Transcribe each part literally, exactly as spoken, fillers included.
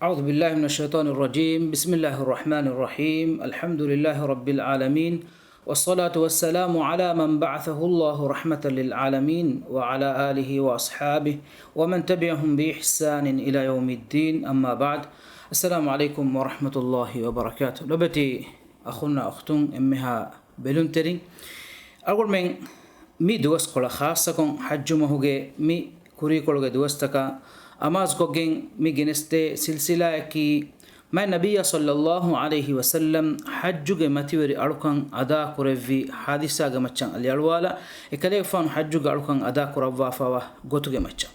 أعوذ بالله من الشيطان الرجيم. بسم الله الرحمن الرحيم. الحمد لله رب العالمين. والصلاة والسلام على من بعثه الله رحمة للعالمين وعلى آله وأصحابه ومن تبعهم بإحسان إلى يوم الدين. أما بعد. السلام عليكم ورحمة الله وبركاته. ލޮބުވެތި އަޚުންނާ އުޚްތުން، އެންމެހާ ބެލުންތެރިން. އަޅުގަނޑުމެން މި ދުވަސްކޮޅަށް ޚާއްޞަކޮށް ޙައްޖު މަހުގެ މި ކުރީކޮޅުގެ ދުވަސްތަކަށް އަމާޒުކޮށްގެން މި ގެނެސްދޭ ސިލްސިލާއަކީ، މާތް ނަބިއްޔާ ޞައްލައްލާހު ޢަލައިހި ވަސައްލަމް ޙައްޖުގެ މަތިވެރި އަޅުކަން އަދާކުރެއްވި ޙާދިސާގެ މައްޗަށް އަލިއަޅުވާލާ، އެކަލޭގެފާނު ޙައްޖުގެ އަޅުކަން އަދާކުރައްވާފައިވާ ގޮތުގެ މައްޗަށް.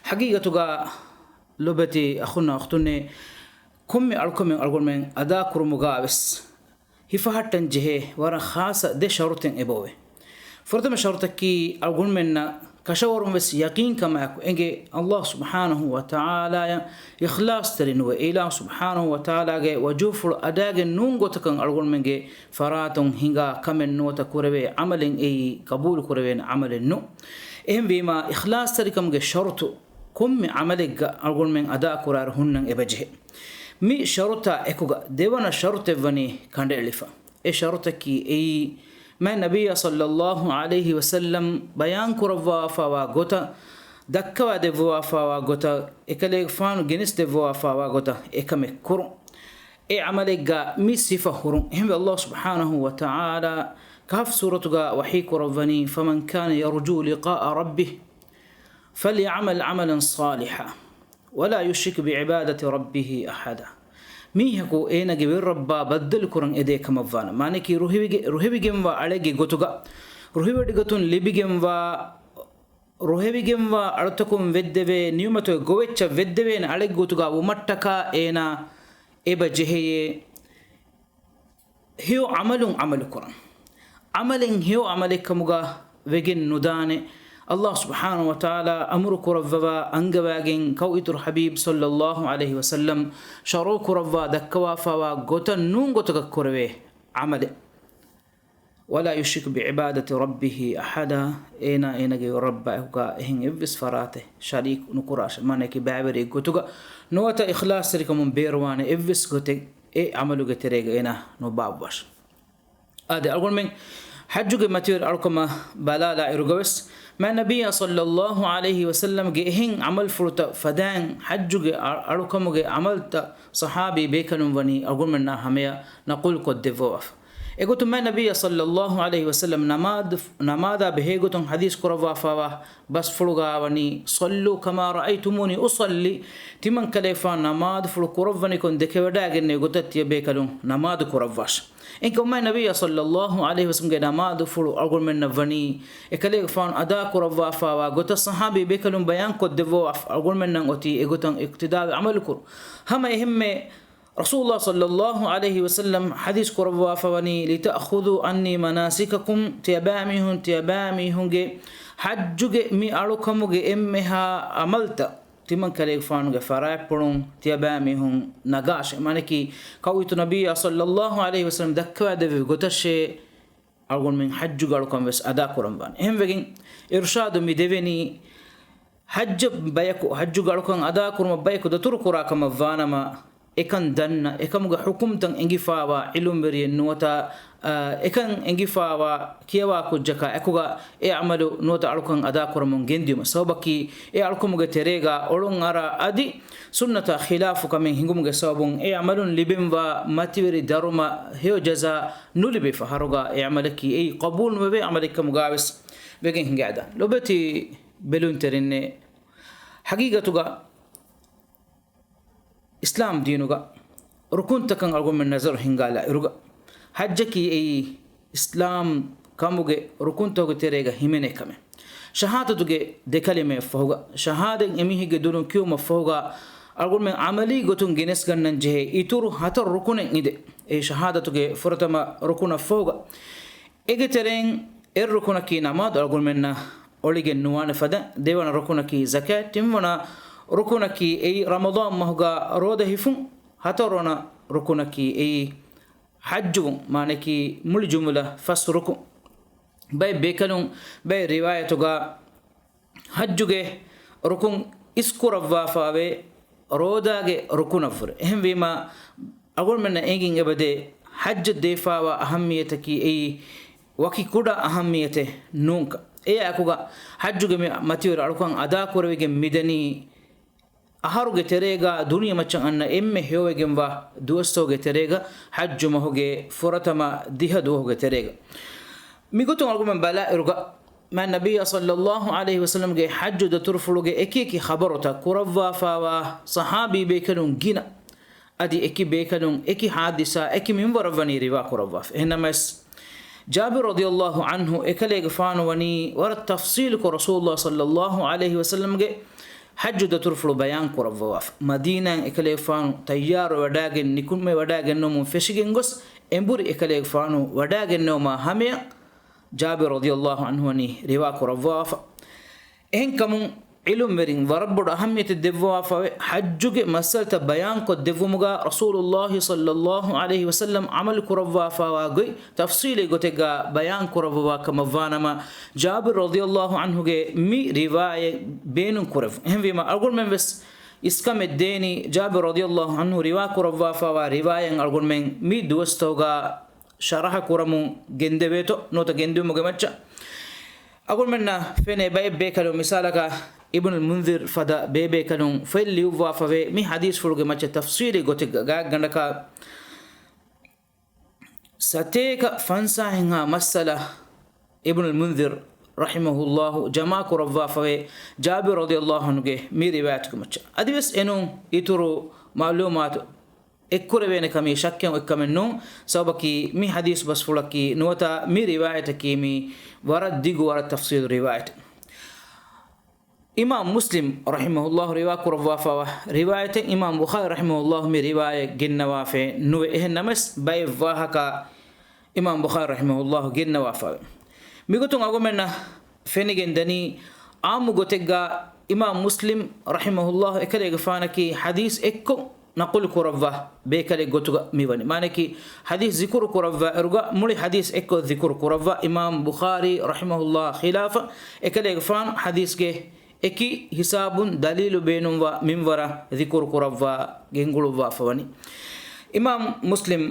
ޙަޤީޤަތުގަ ލޮބުވެތި އަޚުންނާ އުޚްތުންނޭ، ކޮންމެ އަޅުކަމެއް އަޅުގަނޑުމެން އަދާކުރުމުގަވެސް ހިފަހައްޓަން ޖެހޭ ވަރަށް ޚާއްޞަ ދެ ޝަރުޠެއް އެބައޮވޭ. ފުރަތަމަ ޝަރުޠަކީ، އަޅުގަނޑުމެންނަށް ކަށަވަރުން ވެސް ޔަޤީންކަމާއެކު އެނގޭ، ﷲ ސުބްޙާނަހޫ ވަތަޢާލާއަށް އިޚްލާޞްތެރި ނުވެ، އިލާހު ސުބްޙާނަހޫ ވަތަޢާލާގެ ވަޖުހުފުޅު އަޑާގެން ނޫން ގޮތަކަށް އަޅުގަނޑުމެންގެ ފަރާތުން ހިނގާ ކަމެއް ނުވަތަ ކުރެވޭ ޢަމަލެއް އެއީ ޤަބޫލު ކުރެވޭނެ ޢަމަލެއް ނޫން. އެހެންވީމާ، އިޚްލާޞްތެރިކަމުގެ ޝަރުޠު ކޮންމެ ޢަމަލެއްގަ އަޅުގަނޑުމެން އަދާކުރާއިރު ހުންނަން އެބަޖެހޭ. މި ޝަރުޠާ އެކުގަ ދެވަނަ ޝަރުޠެއްވަނީ ކަނޑައެޅިފަ. އެ ޝަރުޠަކީ އެއީ، މާތް ނަބިއްޔާ ޞައްލައްލާހު ޢަލައިހި ވަސައްލަމް ބަޔާންކުރައްވާފައިވާ ގޮތަށް، ދައްކަވާ ދެއްވާފައިވާ ގޮތަށް، އެކަލޭގެފާނު ގެނެސް ދެއްވާފައިވާ ގޮތަށް އެކަމެއް ކުރުން. އެ ޢަމަލެއްގަ މި ސިފަ ހުރުން. އެހެންވެ، ﷲ ސުބްޙާނަހޫ ވަތަޢާލާ ކަހަފް ސޫރަތުގަ ވަޙީ ކުރައްވަނީ، فَمَنْ كَانَ يَرْجُو لِقَاءَ رَبِّهِ فَلْيَعْمَلْ عَمَلًا صَالِحًا وَلَا يُشْرِكْ بِعِبَادَةِ رَبِّهِ أَحَدًا. މީހަކު އޭނާގެ ވެރިރައްބާ ބައްދަލުކުރަން އެދޭ ކަމަށްވާނަމަ، މާނައަކީ ރުހިވިގެ-، ރުހެވިގެންވާ އަޅެއްގެ ގޮތުގަ، ރުހިވޮޑިގަތުން ލިބިގެންވާ، ރުހެވިގެންވާ އަޅުތަކުން ވެއްދެވޭ ނިޢުމަތުގެ ގޮވެއްޗަށް ވެއްދެވޭނެ އަޅެއްގެ ގޮތުގަ ވުމަށްޓަކާ އޭނާ އެބަ ޖެހެޔޭ. ހެޔޮ ޢަމަލުން ޢަމަލު ކުރަން. ޢަމަލެއް ހެޔޮ ޢަމަލެއްކަމުގަ ވެގެން ނުދާނެ. ﷲ ސުބްޙާނަހޫ ވަތަޢާލާ އަމުރު ކުރައްވަވާ އަންގަވާގެން ކައު އިތުރު ޙަބީބް ޞައްލައްލާހު ޢަލައިހި ވަސައްލަމް ޝަރުޢު ކުރައްވާ ދައްކަވާފައިވާ ގޮތަށް ނޫން ގޮތަކަށް ކުރެވޭ ޢަމަލެއް. وَلَا يُشْرِكْ بِعِبَادَةِ رَبِّهِ أَحَدًا، އޭނާ އޭނާގެ ރައްބާއެކުގަ އެހެން އެއްވެސް ފަރާތެއް ޝަރީކު ނުކުރާށޭ. މާނައަކީ ބައިވެރިއެއް ގޮތުގަ ނުވަތަ އިޚްލާޞްތެރިކަމުން ބޭރުވާނެ އެއްވެސް ގޮތެއް އެ ޢަމަލުގެ ތެރޭގަ އޭނާ ނުބާއްވާށޭ. އާދެ، އަޅުގަނޑުމެން ޙައްޖުގެ މަތިވެރި އަޅުކަމަށް ބަލާލާ އިރުގަވެސް، މާތް ނަބިއްޔާ ޞައްލައްލާހު ޢަލައިހި ވަސައްލަމްގެ އެހެން ޢަމަލުފުޅުތައް ފަދައިން ޙައްޖުގެ އަ-، އަޅުކަމުގެ ޢަމަލުތައް ޞަޙާބީ ބޭކަލުން ވަނީ އަޅުގަނޑުމެންނާ ހަމަޔަށް ނަޤުލު ކޮށްދެއްވަވާފަ. އެގޮތުން މާތް ނަބިއްޔާ ޞައްލައްލާހު ޢަލައިހި ވަސައްލަމް ނަމާދު-، ނަމާދާ ބެހޭގޮތުން ޙަދީޘް ކުރައްވާފައިވާ ބަސްފުޅުގަ ވަނީ، صَلُّوا كَمَا رَأَيْتُمُونِي أُصَلِّي، ތިމަންކަލޭގެފާނު ނަމާދުފުޅު ކުރައްވަނިކޮށް ދެކެވަޑައިގެންނެވި ގޮތަށް ތިޔަބޭކަލުން ނަމާދު ކުރައްވާށި. އެންކަމު މާތް ނަބިއްޔާ ޞައްލައްލާހު ޢަލައިހި ވަސައްލަމްގެ ނަމާދުފުޅު އަޅުގަނޑުމެންނަށް ވަނީ، އެކަލޭގެފާނު އަދާކުރައްވާފައިވާ ގޮތަށް ޞަޙާބީ ބޭކަލުން ބަޔާންކޮށްދެއްވަވާފަ، އަޅުގަނޑުމެންނަށް އޮތީ އެގޮތަށް އިޤްތިދާވެ ޢަމަލުކުރުން. ހަމަ އެހެންމެ ރަސޫލުﷲ ޞައްލައްލާހު ޢަލައިހި ވަސައްލަމް ޙަދީޘް ކުރައްވާފަ ވަނީ، لِتَأْخُذُوا عَنِّي مَنَاسِكَكُمْ، ތިޔަބައިމީހުން، ތިޔަބައިމީހުންގެ ޙައްޖުގެ މި އަޅުކަމުގެ އެންމެހާ ޢަމަލުތައް ތިމަންކަލޭގެފާނުގެ ފަރާތްޕުޅުން ތިޔަބައިމީހުން ނަގާށޭ. މާނައަކީ، ކައުއިތު ނަބިއްޔާ ޞައްލައްލާހު ޢަލައިހި ވަސައްލަމް ދައްކަވާދެއްވި ގޮތަށޭ އަޅުގަނޑުމެން ޙައްޖުގެ އަޅުކަން ވެސް އަދާކުރަންވާނެ. އެހެންވެގެން، އިރުޝާދު މި ދެވެނީ، ޙައްޖަށް ބަޔަކު، ޙައްޖުގެ އަޅުކަން އަދާކުރުމަށް ބަޔަކު ދަތުރުކުރާ ކަމަށް ވާނަމަ، އެކަން ދަންނަ، އެކަމުގެ ޙުކުމްތައް އެނގިފައިވާ ޢިލްމުވެރިއެއް ނުވަތަ، އާ، އެކަން އެނގިފައިވާ ކިޔަވާ ކުއްޖަކާ އެކުގަ އެ ޢަމަލު ނުވަތަ އަޅުކަން އަދާކުރަމުން ގެންދިޔުމަށް. ސަބަބަކީ، އެ އަޅުކަމުގެ ތެރޭގަ އޮޅުން އަރާ އަދި ސުންނަތާ ޚިލާފު ކަމެއް ހިނގުމުގެ ސަބަބުން އެ ޢަމަލުން ލިބެންވާ މަތިވެރި ދަރުމަ ހެޔޮ ޖަޒާ ނުލިބޭ ފަހަރުގަ އެ ޢަމަލަކީ އެއީ ޤަބޫލުނުވެވޭ ޢަމަލެއްކަމުގަވެސް ވެގެން ހިނގައިދާނެ. ލޮބުވެތި ބެލުންތެރިންނޭ، ޙަޤީޤަތުގަ އިސްލާމް ދީނުގަ ރުކުންތަކަށް އަޅުގަނޑުމެން ނަޒަރު ހިންގާލާ އިރުގަ، ޙައްޖަކީ އެއީ އިސްލާމް ކަމުގެ ރުކުންތަކުގެ ތެރޭގަ ހިމެނޭ ކަމެއް. ޝަހާދަތުގެ ދެ ކަލިމައަށްފަހުގަ، ޝަހާދަތް އެމީހެއްގެ ދުލުން ކިޔުމަށްފަހުގަ، އަޅުގަނޑުމެން ޢަމަލީ ގޮތުން ގެނެސްގަންނަން ޖެހޭ އިތުރު ހަތަރު ރުކުނެއް އިނދެ. އެ ޝަހާދަތުގެ ފުރަތަމަ ރުކުނަށްފަހުގަ، އޭގެ ތެރެއިން އެއް ރުކުނަކީ ނަމާދު އަޅުގަނޑުމެންނަށް އޮޅިގެން ނުވާނެ ފަދަ، ދެވަނަ ރުކުނަކީ ޒަކާތް، ތިންވަނަ ރުކުނަކީ އެއީ ރަމަޟާން މަހުގަ ރޯދަ ހިފުން، ހަތަރުވަނަ ރުކުނަކީ އެއީ ޙައްޖުވުން، މާނައަކީ މުޅި ޖުމުލަ ފަސް ރުކުން. ބައެއް ބޭކަލުން ބައެއް ރިވާޔަތުގަ ޙައްޖުގެ ރުކުން އިސްކުރައްވާފައިވޭ، ރޯދާގެ ރުކުނަށްވުރެ. އެހެންވީމަ، އަޅުގަނޑުމެންނަށް އެނގިން އެބަދޭ، ޙައްޖަށް ދޭފާވާ އަހައްމިޔަތަކީ އެއީ ވަކި ކުޑަ އަހައްމިޔަތެއް ނޫންކަން. އެއާއެކުގަ ޙައްޖުގެ މި މަތިވެރި އަޅުކަން އަދާކުރެވިގެން މިދަނީ، އަހަރުގެ ތެރޭގަ ދުނިޔެމައްޗަށް އަންނަ އެންމެ ހެޔޮވެގެންވާ ދުވަސްތަކުގެ ތެރޭގަ ޙައްޖު މަހުގެ ފުރަތަމަ ދިހަ ދުވަހުގެ ތެރޭގަ. މިގޮތުން އަޅުގަނޑުމެން ބަލާއިރުގަ، މާތް ނަބިއްޔާ ޞައްލައްލާހު ޢަލައިހި ވަސައްލަމްގެ ޙައްޖު ދަތުރުފުޅުގެ އެކިއެކި ޚަބަރުތައް ކުރައްވާފާވާ ޞަޙާބީ ބޭކަލުން ގިނަ. އަދި އެކި ބޭކަލުން އެކި ޙާދިސާ އެކި މިންވަރަށް ވަނީ ރިވާ ކުރައްވާފަ. އެހެންނަމަވެސް، ޖާބިރު ރަޟިޔައްލާހު ޢަންހު އެކަލޭގެފާނު ވަނީ ވަރަށް ތަފްޞީލުކޮށް ރަސޫލުﷲ ޞައްލައްލާހު ޢަލައިހި ވަސައްލަމްގެ ޙައްޖު ދަތުރުފުޅު ބަޔާން ކުރައްވަވާފަ. މަދީނާއިން އެކަލޭގެފާނު ތައްޔާރު ވެވަޑައިގެން ނިކުމެވަޑައިގެންނެވުމުން ފެށިގެން ގޮސް އެނބުރި އެކަލޭގެފާނު ވަޑައިގެންނެވުމާ ހަމަޔަށް ޖާބިރު ރަޟިޔައްލާހު ޢަންހު ވަނީ ރިވާ ކުރައްވާފަ. އެހެންކަމުން ޢިލްމުވެރިން ވަރަށް ބޮޑު އަހައްމިޔަތެއް ދެއްވާފަވޭ، ޙައްޖުގެ މައްސަލަތައް ބަޔާންކޮށް ދެއްވުމުގަ ރަސޫލުﷲ ޞައްލައްލާހު ޢަލައިހި ވަސައްލަމް ޢަމަލު ކުރައްވާފާވާ ގޮތް ތަފްޞީލީ ގޮތެއްގަ ބަޔާން ކުރައްވަވާ ކަމަށްވާނަމަ، ޖާބިރު ރަޟިޔައްލާހު ޢަންހުގެ މި ރިވާޔަތް ބޭނުން ކުރެވުން. އެހެންވީމަ، އަޅުގަނޑުމެން ވެސް އިސްކަމެއް ދޭނީ، ޖާބިރު ރަޟިޔައްލާހު ޢަންހު ރިވާ ކުރައްވާފާވާ ރިވާޔަތް އަޅުގަނޑުމެން މި ދުވަސްތަކުގަ ޝަރަޙަ ކުރަމުން ގެންދެވޭތޯ ނުވަތަ ގެންދިއުމުގެ މައްޗަށް. އަޅުގަނޑުމެންނަށް ފެނޭ ބައެއް ބޭކަލުން، މިސާލަކަށް އިބްނުލް މުންޛިރު ފަދަ ބޭބޭކަލުން ފޮތް ލިޔުއްވާފަވޭ، މި ޙަދީޘްފުޅުގެ މައްޗަށް ތަފްޞީލީ ގޮތެއްގަ ގާތްގަނޑަކަށް ސަތޭކަ ފަންސާހެއްހާ މައްސަލަ އިބްނުލް މުންޛިރު ރަޙިމަހުﷲ ޖަމާ ކުރައްވާފަވޭ، ޖާބިރު ރަޟިޔައްލާހު ޢަންހުގެ މި ރިވާޔަތުގެ މައްޗަށް. އަދިވެސް އެނޫން އިތުރު މަޢުލޫމާތު އެއްކުރެވޭނެ ކަމީ ޝައްކެއް އޮތްކަމެއް ނޫން. ސަބަބަކީ މި ޙަދީޘް ބަސްފުޅަކީ ނުވަތަ މި ރިވާޔަތަކީ މި ވަރަށް ދިގު ވަރަށް ތަފްޞީލު ރިވާޔަތެއް. އިމާމް މުސްލިމް ރަޙިމަހުﷲ ރިވާ ކުރައްވާފަވާ ރިވާޔަތެއް، އިމާމް ބުޚާރީ ރަޙިމަހުﷲ މި ރިވާޔަތް ގެންނަވާފައެއް ނުވޭ. އެހެން ނަމަވެސް ބައެއް ވާހަކަ އިމާމް ބުޚާރީ ރަޙިމަހުﷲ ގެންނަވާފަވޭ. މިގޮތުން އަޅުގަނޑުމެންނަށް ފެނިގެން ދަނީ، ޢާއްމު ގޮތެއްގަ އިމާމް މުސްލިމް ރަޙިމަހުﷲ އެކަލޭގެފާނަކީ ޙަދީޘް އެއްކޮށް ނަޤުލު ކުރައްވާ ބޭކަލެއް ގޮތުގަ މިވަނީ. މާނައަކީ، ޙަދީޘް ޒިކުރު ކުރައްވާ އިރުގަ މުޅި ޙަދީޘް އެއްކޮށް ޒިކުރު ކުރައްވާ، އިމާމް ބުޚާރީ ރަޙިމަހުﷲ ޚިލާފަށް އެކަލޭގެފާނު ޙަދީޘްގެ އެކި ހިސާބުން ދަލީލު ބޭނުންވާ މިންވަރަށް ޒިކުރު ކުރައްވާ ގެންގުޅުއްވާފަ ވަނީ. އިމާމް މުސްލިމް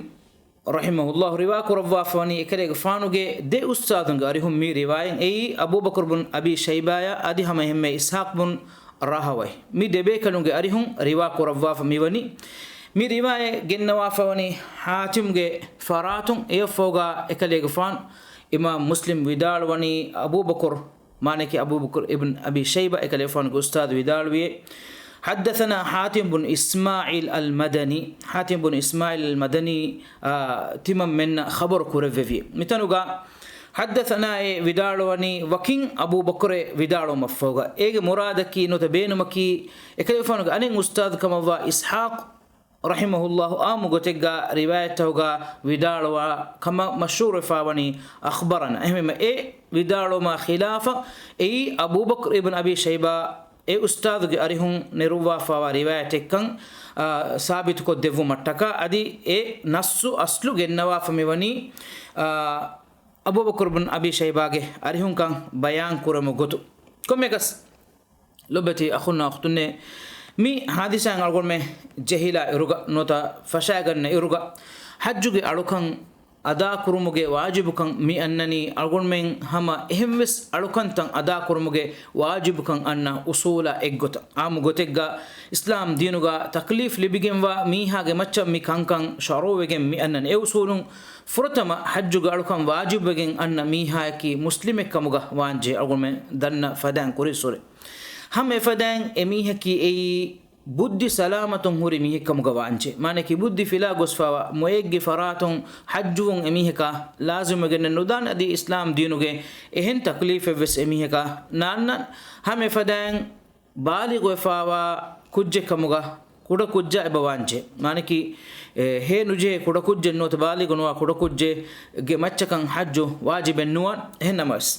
ރަޙިމަހުﷲ ރިވާ ކުރައްވާފަވަނީ އެކަލޭގެފާނުގެ ދެ އުސްތާޛުންގެ އަރިހުން މި ރިވާޔަތް. އެއީ އަބޫބަކުރު ބުން އަބީ ޝައިބާޔާ އަދި ހަމައެހެންމެ އިސްޙާޤު ބުން ރާހަވައި. މި ދެބޭކަލުންގެ އަރިހުން ރިވާ ކުރައްވާފަ މިވަނީ. މި ރިވާޔަތް ގެންނަވާފަވަނީ ޙާތިމްގެ ފަރާތުން. އެއަށްފަހުގަ އެކަލޭގެފާނު އިމާމް މުސްލިމް ވިދާޅުވަނީ އަބޫބަކުރު، މާނައަކީ އަބޫބަކުރު އިބްން އަބީ ޝައިބާ އެކަލޭގެފާނުގެ އުސްތާޛު ވިދާޅުވިއޭ، حدثنا حاتم بن إسماعيل المدني. ޙާތިމް ބުން އިސްމާޢީލް އަލް މަދަނީ، އާ، ތިމަންމެންނަށް ޚަބަރު ކުރެއްވެވިއޭ. މިތަނުގަ حدثنا އޭ ވިދާޅުވަނީ ވަކިން އަބޫބަކުރެއް ވިދާޅުވުމަށްފަހުގަ. އޭގެ މުރާދަކީ ނުވަތަ ބޭނުމަކީ އެކަލޭގެފާނުގެ އަނެއް އުސްތާޛު ކަމަށްވާ އިސްޙާޤު ރަޙިމަހުﷲ ޢާއްމު ގޮތެއްގަ ރިވާޔަތްތަކުގަ ވިދާޅުވާ ކަމަށް މަޝްހޫރުވެފަވަނީ أخبرنا. އެހެންވީމަ އެ ވިދާޅުވުމާ ޚިލާފަށް އެއީ އަބޫބަކުރު އިބްން އަބީ ޝައިބާ އެ އުސްތާޛުގެ އަރިހުން ނެރުއްވާފަވާ ރިވާޔަތެއްކަން، އާ، ސާބިތުކޮށްދެއްވުމަށްޓަކާ، އަދި އެ ނައްޞު އަސްލު ގެންނަވާފަ މިވަނީ، އާ، އަބޫބަކުރު ބުން އަބީ ޝައިބާގެ އަރިހުންކަން ބަޔާން ކުރަމު ގޮތު. ކޮންމެއަކަސް، ލޮބެތި އަޚުންނާ އުޚްތުންނޭ، މި ޙާދިސާއިން އަޅުގަނޑުމެން ޖެހިލާ އިރުގަ ނުވަތަ ފަށާގަންނަ އިރުގަ، ޙައްޖުގެ އަޅުކަން އަދާކުރުމުގެ ވާޖިބުކަން މި އަންނަނީ، އަޅުގަނޑުމެން ހަމަ އެހެންވެސް އަޅުކަންތައް އަދާކުރުމުގެ ވާޖިބުކަން އަންނަ އުޞޫލާ އެއްގޮތަށް. ޢާއްމު ގޮތެއްގަ އިސްލާމް ދީނުގަ ތަކްލީފް ލިބިގެންވާ މީހާގެ މައްޗަށް މި ކަންކަން ޝަރުޢުވެގެން މި އަންނަނީ. އެ އުޞޫލުން ފުރަތަމަ ޙައްޖުގެ އަޅުކަން ވާޖިބުވެގެން އަންނަ މީހާޔަކީ މުސްލިމެއްކަމުގަ ވާންޖެހޭ. އަޅުގަނޑުމެން ދަންނަ ފަދައިން ކުރިއްސުރެ. ހަމަ އެފަދައިން އެމީހަކީ އެއީ ބުއްދި ސަލާމަތުން ހުރި މީހެއްކަމުގަ ވާންޖެހޭ. މާނައަކީ ބުއްދި ފިލާ ގޮސްފަވާ މޮޔައެއްގެ ފަރާތުން ޙައްޖުވުން އެމީހަކާ ލާޒިމުވެގެންނެއް ނުދާނެ، އަދި އިސްލާމް ދީނުގެ އެހެން ތަކްލީފެއްވެސް އެމީހަކާ ނާންނަން. ހަމަ އެފަދައިން ބާލިޣުވެފަވާ ކުއްޖެއްކަމުގަ ކުޑަކުއްޖާ އެބަ ވާންޖެހޭ. މާނައަކީ، އެ، ހޭ ނުޖެހޭ ކުޑަކުއްޖެއް ނުވަތަ ބާލިޣު ނުވާ ކުޑަކުއްޖެއްގެ މައްޗަކަށް ޙައްޖު ވާޖިބެއް ނުވާން. އެހެން ނަމަވެސް،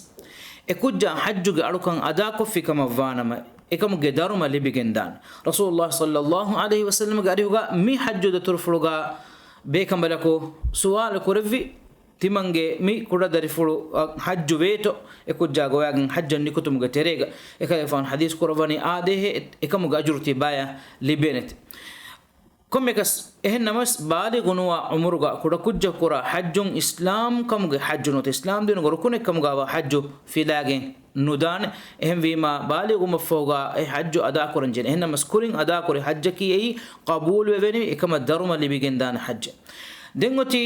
އެ ކުއްޖާ ޙައްޖުގެ އަޅުކަން އަދާކޮށްފި ކަމަށް ވާނަމަ، އެކަމުގެ ދަރުމަ ލިބިގެންދާނެ. ރަސޫލުﷲ ޞައްލައްލާހު ޢަލައިހި ވަސައްލަމްގެ އަރިހުގަ މި ޙައްޖު ދަތުރުފުޅުގަ ބޭކަނބަލަކު ސުވާލު ކުރެއްވި، ތިމަންގެ މި ކުޑަދަރިފުޅު އަށް ޙައްޖު ވޭތޯ، އެ ކުއްޖާ ގޮވާގެން ޙައްޖަށް ނިކުތުމުގެ ތެރޭގަ އެކަލޭގެފާނު ޙަދީޘް ކުރައްވަނީ އާދޭހޭ އެކަމުގެ އަޖުރު ތިބާޔަށް ލިބޭނެތެ. ކޮންމެއަކަސް އެހެން ނަމަވެސް، ބާލިޣު ނުވާ ޢުމުރުގަ ކުޑަކުއްޖަކު ކުރާ ޙައްޖުން އިސްލާމް ކަމުގެ ޙައްޖު ނުވަތަ އިސްލާމް ދީނުގެ ރުކުނެއް ކަމުގައިވާ ޙައްޖު ފިލާގެން ނުދާނެ. އެހެންވީމާ، ބާލިޣުވުމަށްފަހުގަ އެ ޙައްޖު އަދާކުރަން ޖެހޭނެ. އެހެން ނަމަވެސް، ކުރިން އަދާކުރި ޙައްޖަކީ އެއީ ޤަބޫލުވެވެނިވި، އެކަމަށް ދަރުމަ ލިބިގެންދާނެ ޙައްޖެއް. ދެން އޮތީ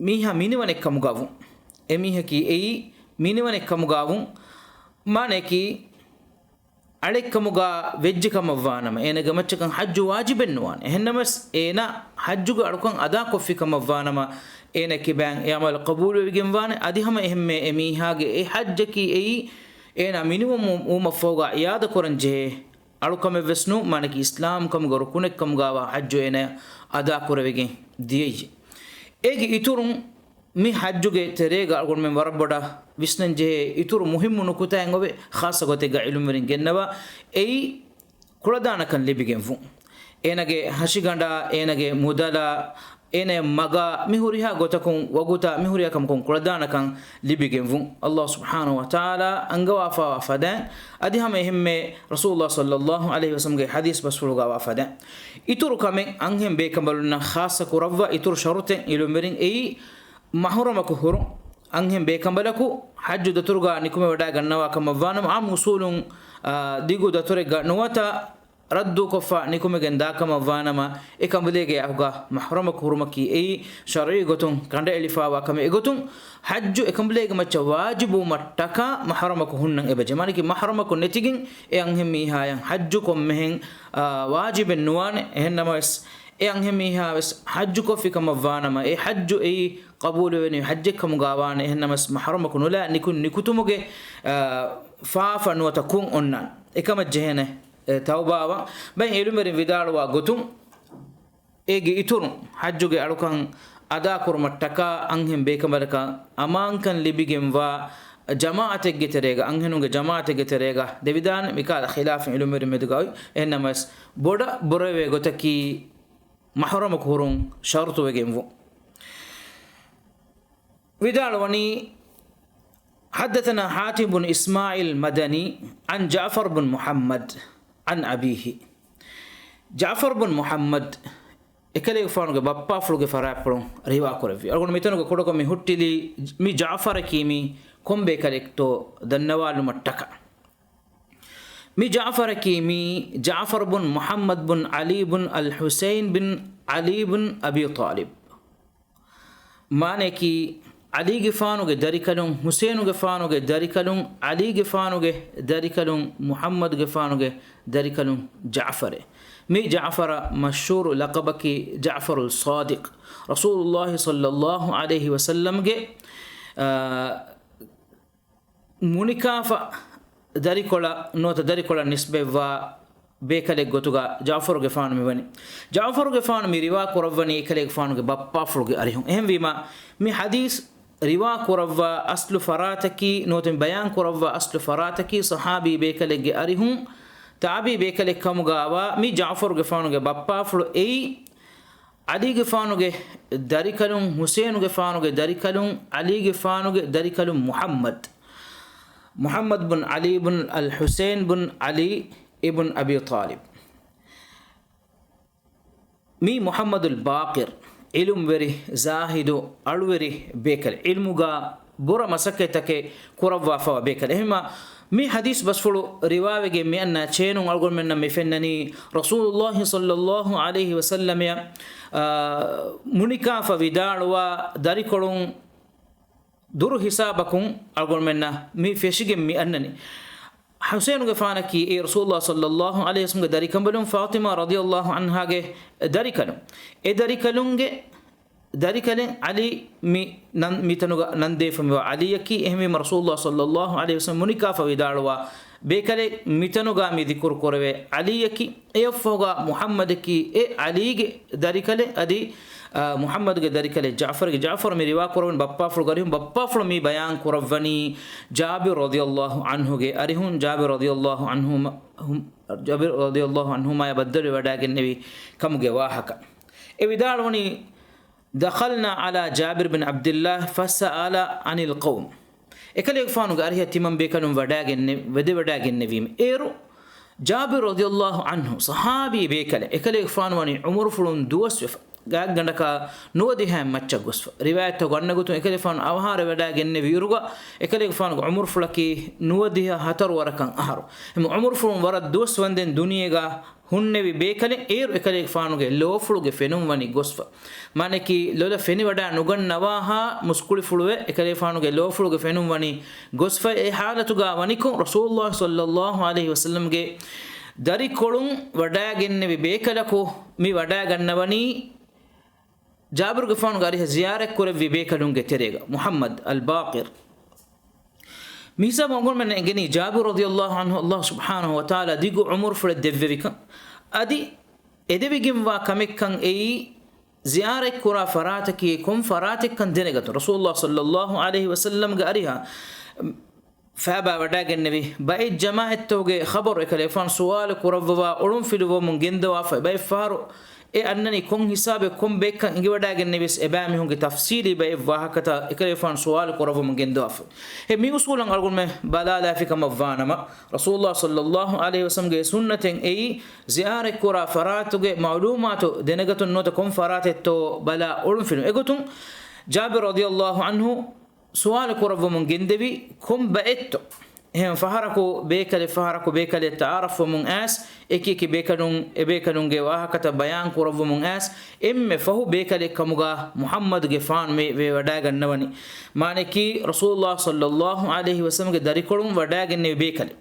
މީހާ މިނިވަނެއް ކަމުގަވުން. އެމީހަކީ އެއީ މިނިވަނެއް ކަމުގަވުން. މާނައަކީ، އަޅެއްކަމުގަ ވެއްޖެ ކަމަށްވާނަމަ، އޭނަގެ މައްޗަކަށް ޙައްޖު ވާޖިބެއް ނުވާނެ. އެހެންނަމަވެސް، އޭނާ ޙައްޖުގެ އަޅުކަން އަދާކޮށްފި ކަމަށްވާނަމަ، އޭނަ ކިބައިން އެ ޢަމަލު ޤަބޫލުވެވިގެންވާނެ. އަދި ހަމަ އެހެންމެ އެމީހާގެ އެ ޙައްޖަކީ އެއީ، އޭނާ މިނިވަން ވުމަށްފަހުގަ އިޢާދަކުރަން ޖެހޭ އަޅުކަމެއްވެސް ނޫން، މާނައަކީ އިސްލާމް ކަމުގެ ރުކުނެއްކަމުގައިވާ ޙައްޖު އޭނަ އަދާކުރެވިގެން ދިޔައީ. އޭގެ އިތުރުން މި ޙައްޖުގެ ތެރޭގަ އަޅުގަނޑުމެން ވަރަށް ބޮޑަށް ވިސްނަން ޖެހޭ އިތުރު މުހިއްމު ނުކުތާއެއް އޮވޭ، ޚާއްޞަ ގޮތެއްގަ ޢިލްމުވެރިން ގެންނަވާ، އެއީ ކުޅަދާނަކަން ލިބިގެންވުން. އޭނަގެ ހަށިގަނޑާ، އޭނަގެ މުދަލާ، އޭނަ މަގާ، މި ހުރިހާ ގޮތަކުން ވަގުތާ، މި ހުރިހާ ކަމަކުން ކުޅަދާނަކަން ލިބިގެންވުން. ﷲ ސުބްޙާނަހޫ ވަތަޢާލާ އަންގަވާފަވާ ފަދައިން، އަދި ހަމަ އެހެންމެ ރަސޫލުﷲ ޞައްލައްލާހު ޢަލައިހި ވަސައްލަމްގެ ޙަދީޘް ބަސްފުޅުގައިވާ ފަދައިން، އިތުރު ކަމެއް އަންހެން ބޭކަނބަލުންނަށް ޚާއްޞަ ކުރައްވާ އިތުރު ޝަރުޠެއް ޢިލްމުވެރިން އެއީ، މަޙުރަމަކު ހުރުން. އަންހެން ބޭކަނބަލަކު ޙައްޖު ދަތުރުގަ ނިކުމެވަޑައިގަންނަވާ ކަމަށްވާނަމަ، އާއްމު އުޞޫލުން، އާ، ދިގު ދަތުރެއްގަ ނުވަތަ ރައްދުކޮށްފަ ނިކުމެގެން ދާކަމަށްވާނަމަ، އެކަނބަލޭގެ އަހުގަ މަޙުރަމަކު ހުރުމަކީ އެއީ ޝަރުޢީ ގޮތުން ކަނޑައެޅިފަވާ ކަމެއް. އެގޮތުން ޙައްޖު އެކަނބަލޭގެ މައްޗަށް ވާޖިބުވުމަށްޓަކާ މަޙުރަމަކު ހުންނަން އެބަޖެހޭ. މާނައަކީ މަޙުރަމަކު ނެތިގެން އެ އަންހެން މީހާޔަށް ޙައްޖު ކޮންމެހެން، އާ، ވާޖިބެއް ނުވާނެ. އެހެން ނަމަވެސް، އެ އަންހެން މީހާވެސް ޙައްޖުކޮށްފި ކަމަށްވާނަމަ، އެ ޙައްޖު އެއީ ޤަބޫލުވެވެނިވި ޙައްޖެއް ކަމުގައިވާނެ. އެހެން ނަމަވެސް، މަޙުރަމަކު ނުލާ ނިކު-، ނިކުތުމުގެ، އާ، ފާފަ ނުވަތަ ކުށް އޮންނާނެ. އެކަމަށް ޖެހޭނެ، އެ، ތައުބާވާން. ބައެއް ޢިލްމުވެރިން ވިދާޅުވާ ގޮތުން، އޭގެ އިތުރުން ޙައްޖުގެ އަޅުކަން އަދާކުރުމަށްޓަކާ އަންހެން ބޭކަނބަލަކަށް އަމާންކަން ލިބިގެންވާ ޖަމާޢަތެއްގެ ތެރޭގަ، އަންހެނުންގެ ޖަމާޢަތެއްގެ ތެރޭގަ ދެވިދާނެ. މިކަހަލަ ޚިލާފު ޢިލްމުވެރިން މެދުގަ އޮތް. އެހެން ނަމަވެސް، ބޮޑަށް ބުރަވޭ ގޮތަކީ މަޙުރަމަކު ހުރުން ޝަރުޠުވެގެންވުން. ވިދާޅުވަނީ، حدثنا حاتم بن إسماعيل المدني عن جعفر بن محمد عن أبيه. ޖަޢުފަރު ބުން މުޙައްމަދު އެކަލޭގެފާނުގެ ބައްޕާފުޅުގެ ފަރާތްޕުޅުން ރިވާ ކުރެއްވި. އަޅުގަނޑު މިތަނުގަ ކުޑަކޮށް މި ހުއްޓިލީ މި ޖަޢުފަރަކީ މީ ކޮން ބޭކަލެއްތޯ ދަންނަވާލުމަށްޓަކާ. މި ޖަޢުފަރަކީ މީ ޖަޢުފަރު ބުން މުޙައްމަދު ބުން ޢަލީ ބުން އަލް ޙުސައިން ބިން ޢަލީ ބުން އަބީ ޠާލިބް. މާނައަކީ، ޢަލީގެފާނުގެ ދަރިކަލުން، ޙުސައިނުގެފާނުގެ ދަރިކަލުން، ޢަލީގެފާނުގެ ދަރިކަލުން، މުޙައްމަދުގެފާނުގެ ދަރިކަލުން ޖަޢުފަރެއް. މި ޖަޢުފަރަށް މަޝްހޫރު ލަޤަބަކީ ޖަޢުފަރު ޞާދިޤް. ރަސޫލުﷲ ޞައްލަﷲ ޢަލައިހި ވަސައްލަމްގެ، އާ، މުނިކާފަ ދަރިކޮޅަށް ނުވަތަ ދަރިކޮޅަށް ނިސްބަތްވާ ބޭކަލެއް ގޮތުގަ ޖަޢުފަރުގެފާނު މިވަނީ. ޖަޢުފަރުގެފާނު މި ރިވާ ކުރައްވަނީ އެކަލޭގެފާނުގެ ބައްޕާފުޅުގެ އަރިހުން. އެހެންވީމަ، މި ޙަދީޘް ރިވާ ކުރައްވާ އަސްލު ފަރާތަކީ، ނުވަތަ މި ބަޔާން ކުރައްވާ އަސްލު ފަރާތަކީ ޞަޙާބީ ބޭކަލެއްގެ އަރިހުން، ތާބިޢީ ބޭކަލެއް ކަމުގައިވާ މި ޖަޢުފަރުގެފާނުގެ ބައްޕާފުޅު އެއީ، ޢަލީގެފާނުގެ ދަރިކަލުން، ޙުސައިނުގެފާނުގެ ދަރިކަލުން، ޢަލީގެފާނުގެ ދަރިކަލުން މުޙައްމަދު، މުޙައްމަދު ބުން ޢަލީ ބުން އަލް ޙުސައިން ބުން ޢަލީ އިބްނު އަބީ ޠާލިބް. މީ މުޙައްމަދުލް ބާޤިރު، ޢިލްމުވެރި، ޒާހިދު، އަޅުވެރި ބޭކަލެއް. ޢިލްމުގަ ބުރަ މަސައްކަތްތަކެއް ކުރައްވާފަވާ ބޭކަލެއް. އެހެންވީމަ، މި ޙަދީޘް ބަސްފުޅު ރިވާވެގެން މިއަންނަ ޗޭނުން އަޅުގަނޑުމެންނަށް މި ފެންނަނީ، ރަސޫލުﷲ ޞައްލަﷲ ޢަލައިހި ވަސައްލަމައަށް، އާ، މުނިކާފަ ވިދާޅުވާ ދަރިކޮޅުން ދުރު ހިސާބަކުން އަޅުގަނޑުމެންނަށް މި ފެށިގެން މި އަންނަނީ. ޙުސައިނުގެފާނަކީ އެ ރަސޫލުﷲ ޞައްލަﷲ ޢަލައިހި ވަސައްލަމްގެ ދަރިކަނބަލުން ފާޠިމާ ރަޟިޔަﷲ ޢަންހާގެ ދަރިކަލުން. އެ ދަރިކަލުންގެ ދަރިކަލެއް ޢަލީ މި ނަން-، މިތަނުގަ ނަންދޭފަ މިވާ ޢަލީއަކީ. އެހެންވީމަ ރަސޫލުﷲ ޞައްލަﷲ ޢަލައިހި ވަސައްލަމް މުނިކާފަ ވިދާޅުވާ ބޭކަލެއް މިތަނުގަ މި ޛިކުރު ކުރެވޭ ޢަލީއަކީ. އެއަށްފަހުގަ މުޙައްމަދަކީ އެ ޢަލީގެ ދަރިކަލެއް އަދި، އާ، މުޙައްމަދުގެ ދަރިކަލެއް ޖަޢުފަރުގެ، ޖަޢުފަރު މި ރިވާ ކުރައްވަނީ ބައްޕާފުޅުގެ އަރިހުން. ބައްޕާފުޅު މި ބަޔާން ކުރައްވަނީ ޖާބިރު ރަޟިޔަﷲ ޢަންހުގެ އަރިހުން، ޖާބިރު ރަޟިޔަﷲ ޢަންހުމާ، ހު-، ޖާބިރު ރަޟިޔަﷲ ޢަންހުމާޔަށް ބައްދަލުވެވަޑައިގެންނެވި ކަމުގެ ވާހަކަ. އެ ވިދާޅުވަނީ، دخلنا على جابر بن عبد الله فسأل عن القوم. އެކަލޭގެފާނުގެ އަރިހަށް ތިމަން ބޭކަލުން ވަޑާގެންނެ-، ވެދެވަޑާގެންނެވީމަ. އޭރު ޖާބިރު ރަޟިޔަﷲ ޢަންހު ޞަޙާބީ ބޭކަލެއް. އެކަލޭގެފާނު ވަނީ ޢުމުރުފުޅުން ދުވަސްވެފަ. ގާތްގަނޑަކަށް ނުވަދިހައިން މައްޗަށް ގޮސްފަ. ރިވާޔަތްތަކުގެ އަންނަގޮތުން އެކަލޭގެފާނު އަވަހާރަވެވަޑާގެންނެވިއިރުގަ އެކަލޭގެފާނުގެ ޢުމުރުފުޅަކީ ނުވަދިހަ ހަތަރު ވަރަކަށް އަހަރު. އެހެން ޢުމުރުފުޅުން ވަރަށް ދުވަސް ވަންދެން ދުނިޔޭގަ ހުންނެވި ބޭކަލެއް. އޭރު އެކަލޭގެފާނުގެ ލޯފުޅުގެ ފެނުން ވަނީ ގޮސްފަ. މާނައަކީ ލޮލަށް ފެނިވަޑާ ނުގަންނަވާހާ މުސްކުޅިފުޅުވެ އެކަލޭގެފާނުގެ ލޯފުޅުގެ ފެނުން ވަނީ ގޮސްފަ. އެ ޙާލަތުގަ ވަނިކޮށް ރަސޫލުﷲ ޞައްލަﷲ ޢަލައިހި ވަސައްލަމްގެ ދަރިކޮޅުން ވަޑާގެންނެވި ބޭކަލަކު މި ވަޑާގަންނަވަނީ ޖާބިރުގެފާނުގެ އަރިހަށް ޒިޔާރަތްކުރެއްވި ބޭކަލުންގެ ތެރޭގަ، މުޙައްމަދު އަލް ބާޤިރު. މިހިސާބު އަޅުގަނޑުމެންނަށް އެނގެނީ ޖާބިރު ރަޟިޔަﷲ ޢަންހު، ﷲ ސުބްޙާނަހު ވަތަޢާލާ ދިގު ޢުމުރުފުޅެއް ދެއްވެވިކަން. އަދި އެދެވިގެންވާ ކަމެއްކަން އެއީ، ޒިޔާރަތްކުރާ ފަރާތަކީ ކޮން ފަރާތެއްކަން ދެނެގަތުން. ރަސޫލުﷲ ޞައްލަﷲ ޢަލައިހި ވަސައްލަމްގެ އަރިހަށް ފާބާ ވަޑާގެންނެވި ބައެއް ޖަމާޢަތްތަކުގެ ޚަބަރު އެކަލޭގެފާނު ސުވާލު ކުރައްވަވާ އޮޅުންފިލުވަމުން ގެންދަވާފަ. ބައެއް ފަހަރު އެ އަންނަނީ ކޮން ހިސާބެއް ކޮން ބައެއްކަން އެނގިވަޑާގެންނެވިޔަސް އެބައިމީހުންގެ ތަފްޞީލީ ބައެއް ވާހަކަތައް އެކަލޭގެފާނު ސުވާލު ކުރައްވަމުން ގެންދަވާފަ. އެ މި އުސޫލަށް އަޅުގަނޑުމެން ބަލާލާފި ކަމަށް ވާނަމަ، ރަސޫލުﷲ ޞައްލަﷲ ޢަލައިހި ވަސައްލަމްގެ ސުންނަތެއް އެއީ، ޒިޔާރަތްކުރާ ފަރާތުގެ މަޢުލޫމާތު ދެނެގަތުން ނުވަތަ ކޮން ފަރާތެއްތޯ ބަލާ އޮޅުންފިލުން. އެގޮތުން ޖާބިރު ރަޟިޔަﷲ ޢަންހު ސުވާލު ކުރައްވަމުން ގެންދެވީ ކޮން ބައެއްތޯ؟ އެހެން ފަހަރަކު ބޭކަލެއް، ފަހަރަކު ބޭކަލެއް ތަޢާރަފްވަމުން އައިސް، އެކި އެކި ބޭކަލުން، އެބޭކަލުންގެ ވާހަކަތައް ބަޔާން ކުރައްވަމުން އައިސް، އެންމެ ފަހު ބޭކަލެއް ކަމުގަ މުޙައްމަދުގެފާނު މި ވެ ވަޑާގަންނަވަނީ. މާނައަކީ، ރަސޫލުﷲ ޞައްލަﷲ ޢަލައިހި ވަސައްލަމްގެ ދަރިކޮޅުން ވަޑާގެންނެވި ބޭކަލެއް.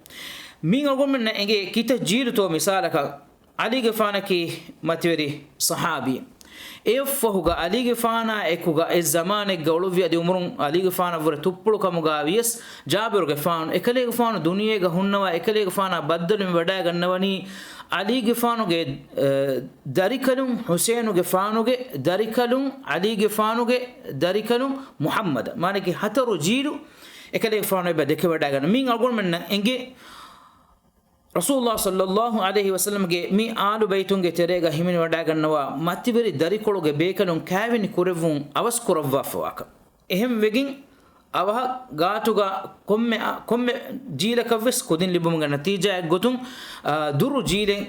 މި އަޅުގަނޑުމެންނަށް އެނގޭ ކިތައް ޖީލުތޯ މިސާލަކަށް، ޢަލީގެފާނަކީ މަތިވެރި ޞަޙާބީ. އެއަށްފަހުގަ ޢަލީގެފާނާ އެކުގަ އެއް ޒަމާނެއްގަ އުޅުއްވި އަދި ޢުމުރުން ޢަލީގެފާނަށްވުރެ ތުއްޕުޅު ކަމުގަ ވިޔަސް، ޖާބިރުގެފާނު އެކަލޭގެފާނު ދުނިޔޭގަ ހުންނަވާ އެކަލޭގެފާނާ ބައްދަލުވެ ވަޑާގަންނަވަނީ ޢަލީގެފާނުގެ، އަ، ދަރިކަލުން ޙުސައިނުގެފާނުގެ ދަރިކަލުން ޢަލީގެފާނުގެ ދަރިކަލުން މުޙައްމަދަށް. މާނައަކީ ހަތަރު ޖީލު އެކަލޭގެފާނު އެބަ ދެކެވަޑާގަންނަ. މިއިން އަޅުގަނޑުމެންނަށް އެނގޭ، ރަސޫލުﷲ ޞައްލަﷲ ޢަލައިހި ވަސައްލަމްގެ މި އާލު ބައިތުންގެ ތެރޭގަ ހިމެނިވަޑާގަންނަވާ މަތިވެރި ދަރިކޮޅުގެ ބޭކަލުން ކާވެނި ކުރެއްވުން އަވަސް ކުރައްވާފަވާކަން. އެހެން ވެގެން އަވަހަށް ގާތުގަ ކޮންމެ، ކޮންމެ ޖީލަކަށްވެސް ކުދިން ލިބުމުގެ ނަތީޖާއެއްގޮތުން، އާ، ދުރު ޖީލެއް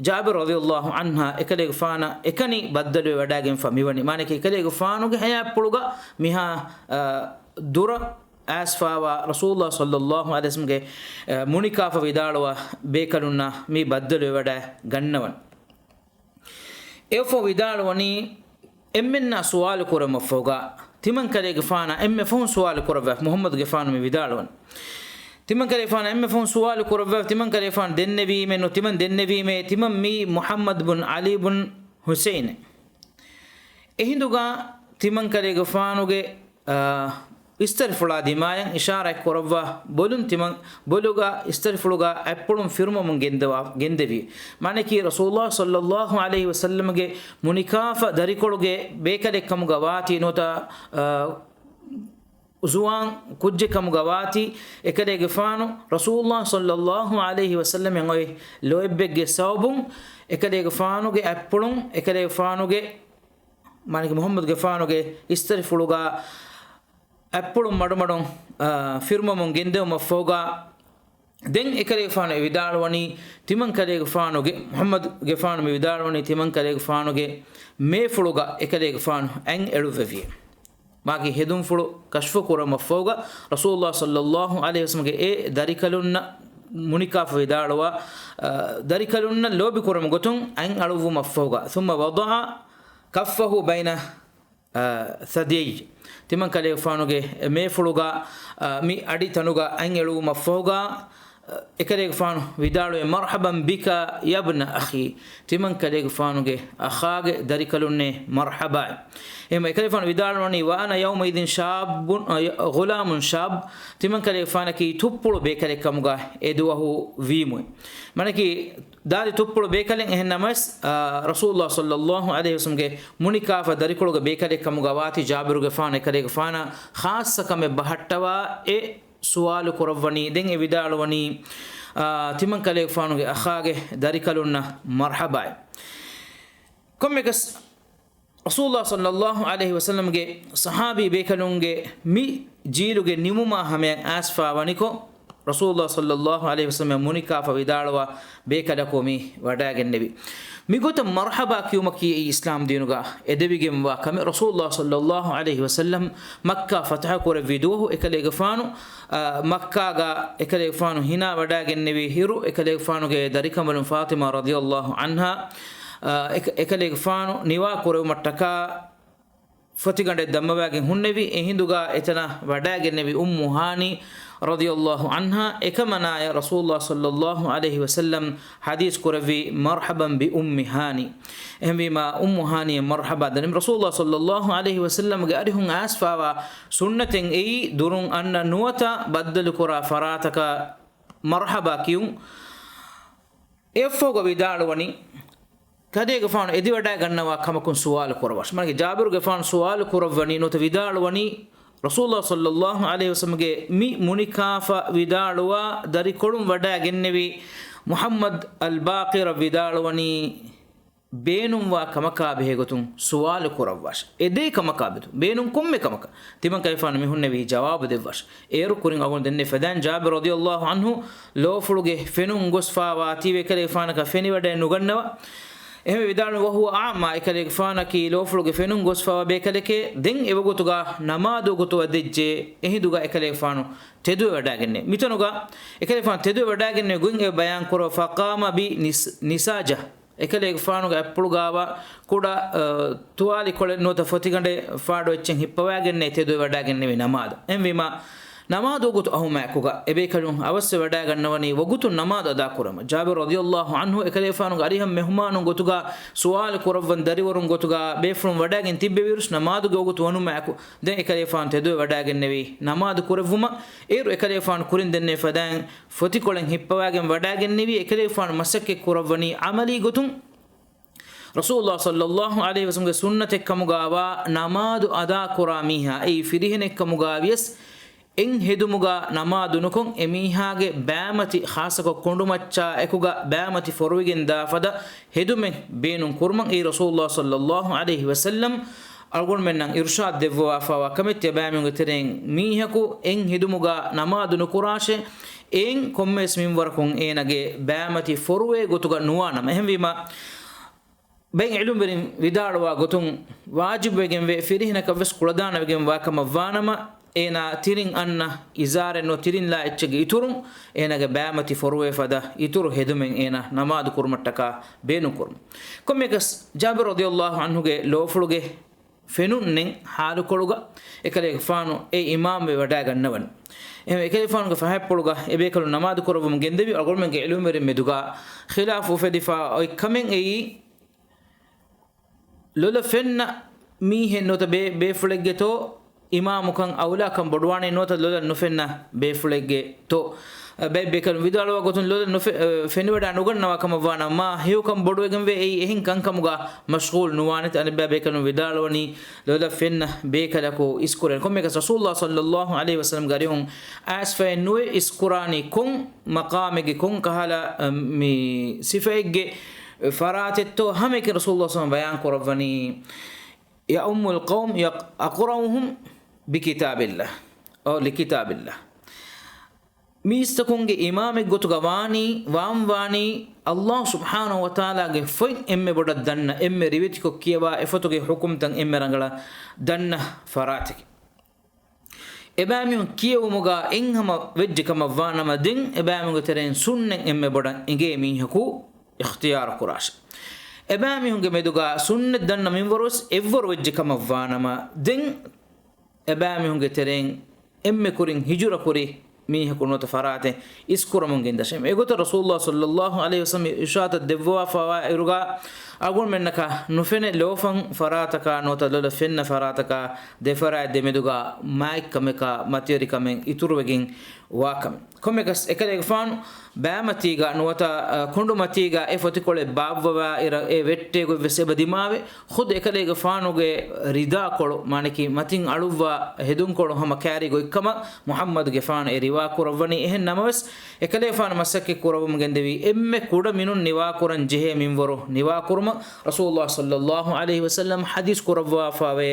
ޖާބިރު ރަޟިޔަﷲ ޢަންހާ އެކަލޭގެފާނަށް އެކަނި ބައްދަލުވެ ވަޑާގެންފަ މިވަނީ. މާނައަކީ އެކަލޭގެފާނުގެ ޙަޔާތްޕުޅުގަ މިހާ، އާ، ދުރަށް އައިސްފަވާ ރަސޫލުﷲ ޞައްލަﷲ ޢަލައިހި ވަސައްލަމްގެ، އަ، މުނިކާފަ ވިދާޅުވާ ބޭކަލުންނާ މި ބައްދަލުވެވަޑައި ގަންނަވަން. އެއަށްފަހު ވިދާޅުވަނީ، އެންމެންނާ ސުވާލު ކުރުމަށްފަހުގަ، ތިމަންކަލޭގެފާނާ އެންމެ ފަހުން ސުވާލު ކުރައްވާ، މުޙައްމަދުގެފާނު މި ވިދާޅުވަން. ތިމަންކަލޭގެފާނާ އެންމެ ފަހުން ސުވާލު ކުރައްވާ، ތިމަންކަލޭގެފާނު ދެންނެވީމެއްނު، ތިމަން ދެންނެވީމޭ، ތިމަން މީ މުޙައްމަދު ބުން ޢަލީ ބުން ޙުސައިނެއް. އެހިނދުގަ ތިމަންކަލޭގެފާނުގެ އާ، އިސްތަށިފުޅާ ދިމާޔަށް އިޝާރާތް ކުރައްވާ ބޮލުން ތިމަން ބޮލުގަ އިސްތަށިފުޅުގަ އަތްޕުޅުން ފިރުމަމުން ގެންދަވާ، ގެންދެވި. މާނައަކީ ރަސޫލުﷲ ޞައްލަﷲ ޢަލައިހި ވަސައްލަމްގެ މުނިކާފަ ދަރިކޮޅުގެ ބޭކަލެއް ކަމުގަ ވާތީ ނުވަތަ، އާ، ޒުވާން ކުއްޖެއް ކަމުގަ ވާތީ، އެކަލޭގެފާނު ރަސޫލުﷲ ޞައްލަﷲ ޢަލައިހި ވަސައްލަމަށް އޮތް ލޯތްބެއްގެ ސަބަބުން އެކަލޭގެފާނުގެ އަތްޕުޅުން އެކަލޭގެފާނުގެ މާނައަކީ މުޙައްމަދުގެފާނުގެ އިސްތަށިފުޅުގަ އަތްޕުޅުން މަޑުމަޑުން، އާ، ފިރުމަމުން ގެންދެވުމަށްފަހުގަ، ދެން އެކަލޭގެފާނު އެ ވިދާޅުވަނީ، ތިމަންކަލޭގެފާނުގެ، މުޙައްމަދުގެފާނު މި ވިދާޅުވަނީ، ތިމަންކަލޭގެފާނުގެ މޭފުޅުގަ އެކަލޭގެފާނު އަތް އެޅުއްވެވި. މާގެ ހެދުންފުޅު ކަޝްފު ކުރުމަށްފަހުގަ، ރަސޫލުﷲ ޞައްލަﷲ ޢަލައިހި ވަސައްލަމްގެ އެ ދަރިކަލުންނަށް މުނިކާފަ ވިދާޅުވާ، އާ، ދަރިކަލުންނަށް ލޯބި ކުރުމުގެ ގޮތުން އަތް އަޅުއްވުމަށްފަހުގަ، ثم وضع كفه بين، އާ، ثدييه، ތިމަންކަލޭގެފާނުގެ މޭފުޅުގަ، އާ، މި އަޑި ތަނުގަ އަތް އެޅުއްވުމަށްފަހުގަ، އާ، އެކަލޭގެފާނު ވިދާޅުވި، مرحبا بك يا ابن أخي، ތިމަންކަލޭގެފާނުގެ އަޚާގެ ދަރިކަލުންނޭ މަރްޙަބާއި. އެހެން އެކަލޭގެފާނު ވިދާޅުވަނީ، وأنا يومئذ شاب، އާ، غلام شاب، ތިމަންކަލޭގެފާނަކީ ތުއްޕުޅު ބޭކަލެއް ކަމުގަ އެދުވަހު ވީމުވެ. މާނައަކީ، ދާދި ތުއްޕުޅު ބޭކަލެއް އެހެން ނަމަވެސް، އާ، ރަސޫލުﷲ ޞައްލަﷲ ޢަލައިހި ވަސައްލަމްގެ މުނިކާފަ ދަރިކޮޅުގެ ބޭކަލެއް ކަމުގަ ވާތީ ޖާބިރުގެފާނު އެކަލޭގެފާނަށް ޚާއްޞަ ކަމެއް ބަހައްޓަވާ އެ ސުވާލު ކުރައްވަނީ. ދެން އެ ވިދާޅުވަނީ، އާ، ތިމަންކަލޭގެފާނުގެ އަޚާގެ ދަރިކަލުންނަށް މަރްޙަބާއި. ކޮންމެއަކަސް ރަސޫލުﷲ ޞައްލަﷲ ޢަލައިހި ވަސައްލަމްގެ ޞަޙާބީ ބޭކަލުންގެ މި ޖީލުގެ ނިމުމާ ހަމަޔަށް އައިސްފާ ވަނިކޮށް، ރަސޫލުﷲ ޞައްލަﷲ ޢަލައިހި ވަސައްލަމް މުނިކާފަ ވިދާޅުވާ ބޭކަލަކު މި ވަޑައިގެންނެވި. މިގޮތަށް މަރްޙަބާ ކިޔުމަކީ އެއީ އިސްލާމް ދީނުގަ އެދެވިގެންވާ ކަމެއް. ރަސޫލުﷲ ޞައްލަﷲ ޢަލައިހި ވަސައްލަމް މައްކާ ފަތަޙަ ކުރެއްވި ދުވަހު އެކަލޭގެފާނު، އާ، މައްކާގަ އެކަލޭގެފާނު ހިނާ ވަޑައިގެންނެވި ހިރު، އެކަލޭގެފާނުގެ ދަރިކަނބަލުން ފާޠިމާ ރަޟިޔަﷲ ޢަންހާ، އާ، އެކަ-، އެކަލޭގެފާނު ނިވާ ކުރެވުމަށްޓަކާ ފޮތިގަނޑެއް ދަންމަވާގެން ހުންނެވި. އެހިނދުގަ އެތަނަށް ވަޑައިގެންނެވި އުއްމު ހާނީ ރަޟިޔަﷲ ޢަންހާ އެކަމަނާޔަށް ރަސޫލުﷲ ޞައްލަﷲ ޢަލައިހި ވަސައްލަމް ޙަދީޘް ކުރެއްވި، "مرحبا بأم هاني." އެހެންވީމާ، އުއްމު ހާނީއަށް މަރްޙަބާ ދަންނަވަން. ރަސޫލުﷲ ޞައްލަﷲ ޢަލައިހި ވަސައްލަމްގެ އަރިހުން އައިސްފާވާ ސުންނަތެއް އެއީ، ދުރުން އަންނަ ނުވަތަ ބައްދަލުކުރާ ފަރާތަކަށް މަރްޙަބާ ކިޔުން. އެއަށްފަހުގަ ވިދާޅުވަނީ، ކަލޭގެފާނު އެދިވަޑައިގަންނަވާ ކަމަކުން ސުވާލު ކުރަވާށި. މާނައަކީ، ޖާބިރުގެފާނު ސުވާލު ކުރައްވަނީ ނުވަތަ ވިދާޅުވަނީ، ރަސޫލުﷲ ޞައްލަﷲ ޢަލައިހި ވަސައްލަމްގެ މި މުނިކާފަ ވިދާޅުވާ ދަރިކޮޅުން ވަޑައިގެންނެވި މުޙައްމަދު އަލްބާޤިރަށް ވިދާޅުވަނީ، ބޭނުންވާ ކަމަކާ ބެހޭގޮތުން ސުވާލު ކުރައްވާށި. އެދޭ ކަމަކާ ބެހޭގޮތުން. ބޭނުން ކޮންމެ ކަމަކަށް. ތިމަން ކަލޭގެފާނު މި ހުންނެވީ ޖަވާބު ދެއްވާށި. އޭރު ކުރިން އަޅުގަނޑު ދެންނެވި ފަދައިން، ޖާބިރު ރަޟިޔަﷲ ޢަންހު ލޯފުޅުގެ ފެނުން ގޮސްފާވާތީވެ އެކަލޭގެފާނަކަށް ފެނިވަޑައެއް ނުގަންނަވާ. އެހެންވެ ވިދާޅުވި، "وهو أعمى"، އެކަލޭގެފާނަކީ ލޯފުޅުގެ ފެނުން ގޮސްފާވާ ބޭކަލެކޭ. ދެން އެވަގުތުގަ ނަމާދު ވަގުތު ވަދެއްޖެ. އެހިނދުގަ އެކަލޭގެފާނު ތެދުވެވަޑައިގެންނެވި. މިތަނުގަ އެކަލޭގެފާނު ތެދުވެވަޑައިގެންނެވި ގޮތް އެ ބަޔާން ކުރައްވާ، "فقام بنس-، نساجة." އެކަލޭގެފާނުގެ އަތްޕުޅުގައިވާ ކުޑަ، އަ، ތުވާލިކޮޅެއް ނުވަތަ ފޮތިގަނޑެއް ފާޑު އެއްޗެއް ހިއްޕަވައިގެންނޭ ތެދުވެވަޑައިގެންނެވި ނަމާދަށް. އެހެންވީމާ، ނަމާދު ވަގުތު އައުމާއެކުގަ އެބޭކަލުން އަވަސްވެވަޑައިގަންނަވަނީ ވަގުތުން ނަމާދު އަދާކުރުމަށް. ޖާބިރު ރަޟިޔަﷲ ޢަންހު އެކަލޭގެފާނުގެ އަރިހަށް މެހުމާނުން ގޮތުގަ، ސުވާލު ކުރައްވަން ދަރިވަރުން ގޮތުގަ، ބޭފުޅުން ވަޑައިގެން ތިއްބެވިއިރުސް ނަމާދުގެ ވަގުތު ވަނުމާއެކު، ދެން އެކަލޭގެފާނު ތެދުވެވަޑައިގެންނެވި ނަމާދު ކުރެއްވުމަށް. އޭރު އެކަލޭގެފާނު ކުރިން ދެންނެވި ފަދައިން ފޮތިކޮޅެއް ހިއްޕަވައިގެން ވަޑައިގެންނެވި. އެކަލޭގެފާނު މަސައްކަތް ކުރައްވަނީ ޢަމަލީ ގޮތުން ރަސޫލުﷲ ޞައްލަﷲ ޢަލައިހި ވަސައްލަމްގެ ސުންނަތެއްކަމުގައިވާ ނަމާދު އަދާކުރާ މީހާ، އެއީ ފިރިހެނެއްކަމުގައިވިޔަސް، އެއް ހެދުމުގަ ނަމާދު ނުކޮށް، އެމީހާގެ ބައިމަތި، ޚާއްޞަކޮށް ކޮނޑުމައްޗާ އެކުގަ ބައިމަތި ފޮރުވިގެން ދާ ފަދަ ހެދުމެއް ބޭނުން ކުރުމަށް، އެއީ ރަސޫލުﷲ ޞައްލަﷲ ޢަލައިހި ވަސައްލަމް އަޅުގަނޑުމެންނަށް އިރުޝާދު ދެއްވަވާފައިވާ ކަމެއް. ތިޔަބައިމީހުންގެ ތެރެއިން މީހަކު އެއް ހެދުމުގަ ނަމާދު ނުކުރާށޭ، އެއިން ކޮންމެވެސް މިންވަރަކުން އޭނާގެ ބައިމަތި ފޮރުވޭ ގޮތުގަ ނުވާނަމަ. އެހެންވީމަ، ބައެއް ޢިލްމުވެރިން ވިދާޅުވާ ގޮތުން، ވާޖިބުވެގެންވޭ ފިރިހެނަކަށްވެސް ކުޅަދާނަވެގެންވާ ކަމަށް ވާނަމަ، އޭނާ ތިރިން އަންނަ އިޒާރެއް ނުވަ ތިރިން ލާ އެއްޗެއްގެ އިތުރުން އޭނާގެ ބައިމަތި ފޮރުވޭ ފަދަ އިތުރު ހެދުމެއް އޭނާ ނަމާދު ކުރުމަށްޓަކާ ބޭނުން ކުރުމަށް. ކޮންމެއަކަސް، ޖާބިރު ރަޟިޔަﷲ ޢަންހުގެ ލޯފުޅުގެ ފެނުން ނެތް ޙާލުކޮޅުގަ އެކަލޭގެފާނު އެ އިމާމްވެ ވަޑައިގަންނަވަން. އެހެން އެކަލޭގެފާނުގެ ފަހަތްޕުޅުގަ އެބޭކަލުން ނަމާދު ކުރައްވަމުން ގެންދެވި. އަޅުގަނޑުމެންގެ ޢިލްމުވެރިން މެދުގަ ޚިލާފު އުފެދިފަ އޮތް ކަމެއް އެއީ، ލޮލަށް ފެންނަ މީހެއް ނުވަތަ ބޭ-، ބޭފުޅެއްގެތޯ އިމާމުކަން އައުލާކަން ބޮޑުވާނީ ނުވަތަ ލޮލަށް ނުފެންނަ ބޭފުޅެއްގެ ތޯ؟ ބައެއް ބޭކަލުން ވިދާޅުވާ ގޮތުން ލޮލަށް ނުފެ-، އަ، ފެނިވަޑައި ނުގަންނަވާ ކަމަށް ވާނަމަ، މާ ހެޔޮކަން ބޮޑުވެގެންވޭ، އެއީ އެހެން ކަންކަމުގަ މަޝްޣޫލް ނުވާނެތަ؟ އަނެއްބައި ބޭކަލުން ވިދާޅުވަނީ ލޮލަށް ފެންނަ ބޭކަލަކު އިސްކުރޭނެ. ކޮންމެއަކަސް ރަސޫލުﷲ ޞައްލަﷲ ޢަލައިހި ވަސައްލަމްގެ އަރިހުން އައިސްފައެއް ނުވެ އިސްކުރާނީ ކޮން މަޤާމެއްގެ ކޮން ކަހަލަ، އަ، މި ސިފައެއްގެ ފަރާތެއްތޯ ހަމައެކަނި ރަސޫލުﷲ ޞައްލަﷲ ޢަލައިހި ވަސައްލަމް ބަޔާން ކުރައްވަނީ، يؤم القوم يق-، أقرؤهم بكتاب الله، أو لكتاب الله. މީސްތަކުންގެ އިމާމެއްގޮތުގަ ވާނީ، ވާން ވާނީ، ﷲ ސުބްޙާނަހޫ ވަތަޢާލާގެ ފޮތް އެންމެ ބޮޑަށް ދަންނަ، އެންމެ ރިވެތިކޮށް ކިޔަވާ، އެފޮތުގެ ޙުކުމްތައް އެންމެ ރަނގަޅަށް ދަންނަ ފަރާތެކޭ. އެބައިމީހުން ކިޔެވުމުގަ އެއްހަމަ ވެއްޖެ ކަމަށް ވާނަމަ، ދެން އެބައިމީހުންގެ ތެރެއިން ސުންނަތް އެންމެ ބޮޑަށް އެނގޭ މީހަކު އިޚްތިޔާރު ކުރާށެ. އެބައިމީހުންގެ މެދުގަ ސުންނަތް ދަންނަ މިންވަރުވެސް އެއްވަރު ވެއްޖެ ކަމަށް ވާނަމަ، ދެން އެބައިމީހުންގެ ތެރެއިން އެންމެ ކުރިން ހިޖުރަ ކުރި މީހަކު ނުވަތަ ފަރާތެއް އިސްކުރަމުން ގެންދަށެވެ. އެގޮތަށް ރަސޫލުﷲ ޞައްލަﷲ ޢަލައިހި ވަސައްލަމް އިރުޝާދަށް ދެއްވަވާފައިވާ އިރުގަ އަޅުގަނޑުމެންނަކަށް ނުފެނޭ ލޯފަން ފަރާތަކާ ނުވަތަ ލޮލަށް ފެންނަ ފަރާތަކާ ދެފަރާތް ދެމެދުގަ މާތްކަމަކާ މަތިވެރިކަމެއް އިތުރުވެގެން ވާކަމެއް. ކޮންމެއަކަސް އެކަލޭގެފާނު ބައިމަތީގަ ނުވަތަ، އަ، ކޮނޑުމަތީގަ އެ ފޮތިކޮޅެއް ބާއްވަވާ އިރަށް އެ ވެއްޓޭ ގޮތްވެސް އެބަ ދިމާވެ. ޚުދު އެކަލޭގެފާނުގެ ރިދާކޮޅު، މާނައަކީ މަތިން އަޅުއްވާ ހެދުންކޮޅު ހަމަ ކާރި ގޮތްކަމަށް މުޙައްމަދުގެފާނު އެ ރިވާ ކުރައްވަނީ. އެހެން ނަމަވެސް، އެކަލޭގެފާނު މަސައްކަތް ކުރައްވަމުން ގެންދެވީ އެންމެ ކުޑަ މިނުން ނިވާކުރަން ޖެހޭ މިންވަރު ނިވާކުރުމަށް. ރަސޫލުﷲ ޞައްލަﷲ ޢަލައިހި ވަސައްލަމް ޙަދީޘް ކުރައްވާފަވޭ،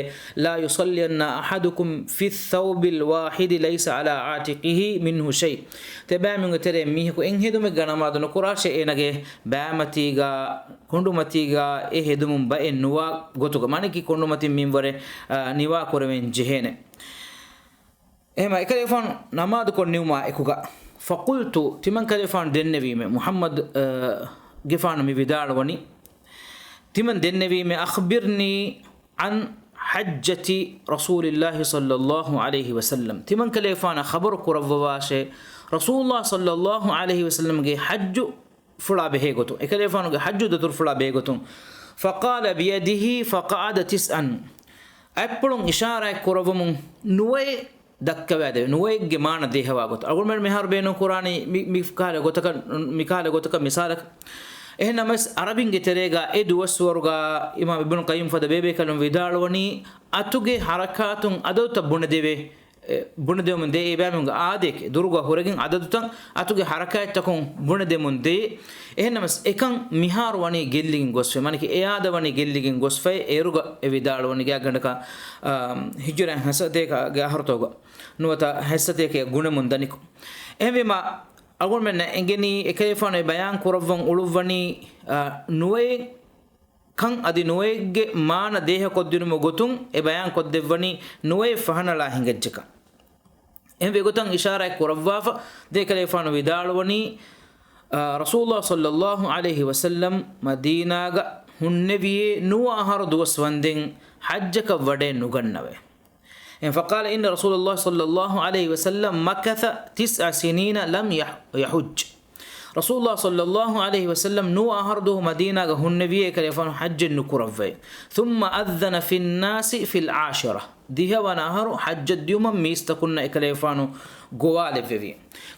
"لا يصلين أحدكم في الثوب الواحد ليس على عاتقه منه شيء." ތިބާމީހުންގެ ތެރެއިން މީހަކު އެއް ހެދުމެއްގަ ނަމާދު ނުކުރާށޭ، އޭނަގެ ބައިމަތީގަ، ކޮނޑުމަތީގަ އެ ހެދުމުން ބައެއް ނުވާ ގޮތުގަ، މާނައަކީ ކޮނޑުމަތިން މިންވަރެއް، އާ، ނިވާ ކުރެވެން ޖެހޭނެ. އެހެމަ އެކަލޭފާނު ނަމާދުކޮށް ނިވުމާ އެކުގަ، فقلت، ތިމަން ކަލޭފާނު ދެންނެވީމެ، މުޙައްމަދު، އަ، ގެފާނު މި ވިދާޅުވަނީ، ތިމަން ދެންނެވީމެ، أخبرني عن حجة رسول الله صلى الله عليه وسلم، ތިމަން ކަލޭފާނަށް ޚަބަރު ކުރައްވަވާށޭ، ރަސޫލުﷲ ޞައްލަﷲ ޢަލައިހި ވަސައްލަމްގެ ޙައްޖު ފުޅާ ބެހޭގޮތުން، އެކަލޭފާނުގެ ޙައްޖު ދަތުރުފުޅާ ބެހޭގޮތުން. فقال بيده فقعد تسعا، އަތްޕުޅުން އިޝާރާތް ކުރައްވަމުން ނުވައެއް ދައްކަވާދެވޭ، ނުވައެއްގެ މާނަ ދޭހަވާ ގޮތަށް. އަޅުގަނޑުމެން މިހާރު ބޭނުން ކުރާނީ މި، މި ކަހަލަ ގޮތަކަށް، މި ކަހަލަ ގޮތަކަށް މިސާލަކަށް. އެހެން ނަމަވެސް، އަރަބިންގެ ތެރޭގަ އެ ދުވަސްވަރުގަ އިމާމް އިބްނު ޤައްޔިމް ފަދަ ބޭބޭކަލުން ވިދާޅުވަނީ، އަތުގެ ޙަރަކާތުން އަދަދުތައް ބުނެދެވޭ. އެ، ބުނެދެވުމުން ދޭ އެ ބައިމީހުންގެ އާދަޔަކީ، ދުރުގަ ހުރެގެން އަދަދުތައް އަތުގެ ޙަރަކާތްތަކުން ބުނެދެމުން ދޭ. އެހެންނަމަސް އެކަން މިހާރު ވަނީ ގެއްލިގެން ގޮސްފައި. މާނައަކީ އެ އާދަ ވަނީ ގެއްލިގެން ގޮސްފައި. އޭރުގަ އެ ވިދާޅުވަނީ ގާތްގަނޑަކަށް، އާ، ހިޖުރައިން ހަތްސަތޭކަ ގެ އަހަރުތަކުގަ ނުވަތަ ހަތްސަތޭކަ ގުނެމުން ދަނިކޮށް. އެހެންވީމަ، އަޅުގަނޑުމެންނަށް އެނގެނީ އެކަލޭފާނު އެ ބަޔާން ކުރައްވަން އުޅުއްވަނީ، އާ، ނުވައެއް ކަން އަދި ނުވައެއްގެ މާނަ ދޭހަކޮށްދިނުމުގެ ގޮތުން އެ ބަޔާން ކޮށްދެއްވަނީ ނުވައެއް ފަހަނަޅާ ހިނގައްޖެކަން. އެހެންވެ ގޮތަށް އިޝާރާތް ކުރައްވާފަ ދޭ ކަލޭފާނު ވިދާޅުވަނީ، އާ، ރަސޫލުﷲ ޞައްލަﷲ ޢަލައިހި ވަސައްލަމް މަދީނާގަ ހުންނެވިޔޭ ނުވަ އަހަރު ދުވަސް ވަންދެން ޙައްޖަކަށް ވަޑައެއް ނުގަންނަވޭ. އެ، فقال إن رسول الله صلى الله عليه وسلم مكث تسع سنين لم يح-، يحج. ރަސޫލުﷲ ޞައްލަﷲ ޢަލައިހި ވަސައްލަމް ނުވަ އަހަރު ދުވަހު މަދީނާގަ ހުންނެވިޔޭ އެކަލޭފާނު ޙައްޖެއް ނުކުރައްވައި. ثم أذن في الناس في العاشرة. ދިހަވަނަ އަހަރު ޙައްޖަށް ދިޔުމަށް މީސްތަކުންނަށް އެކަލޭފާނު ގޮވާލެއްވެވި.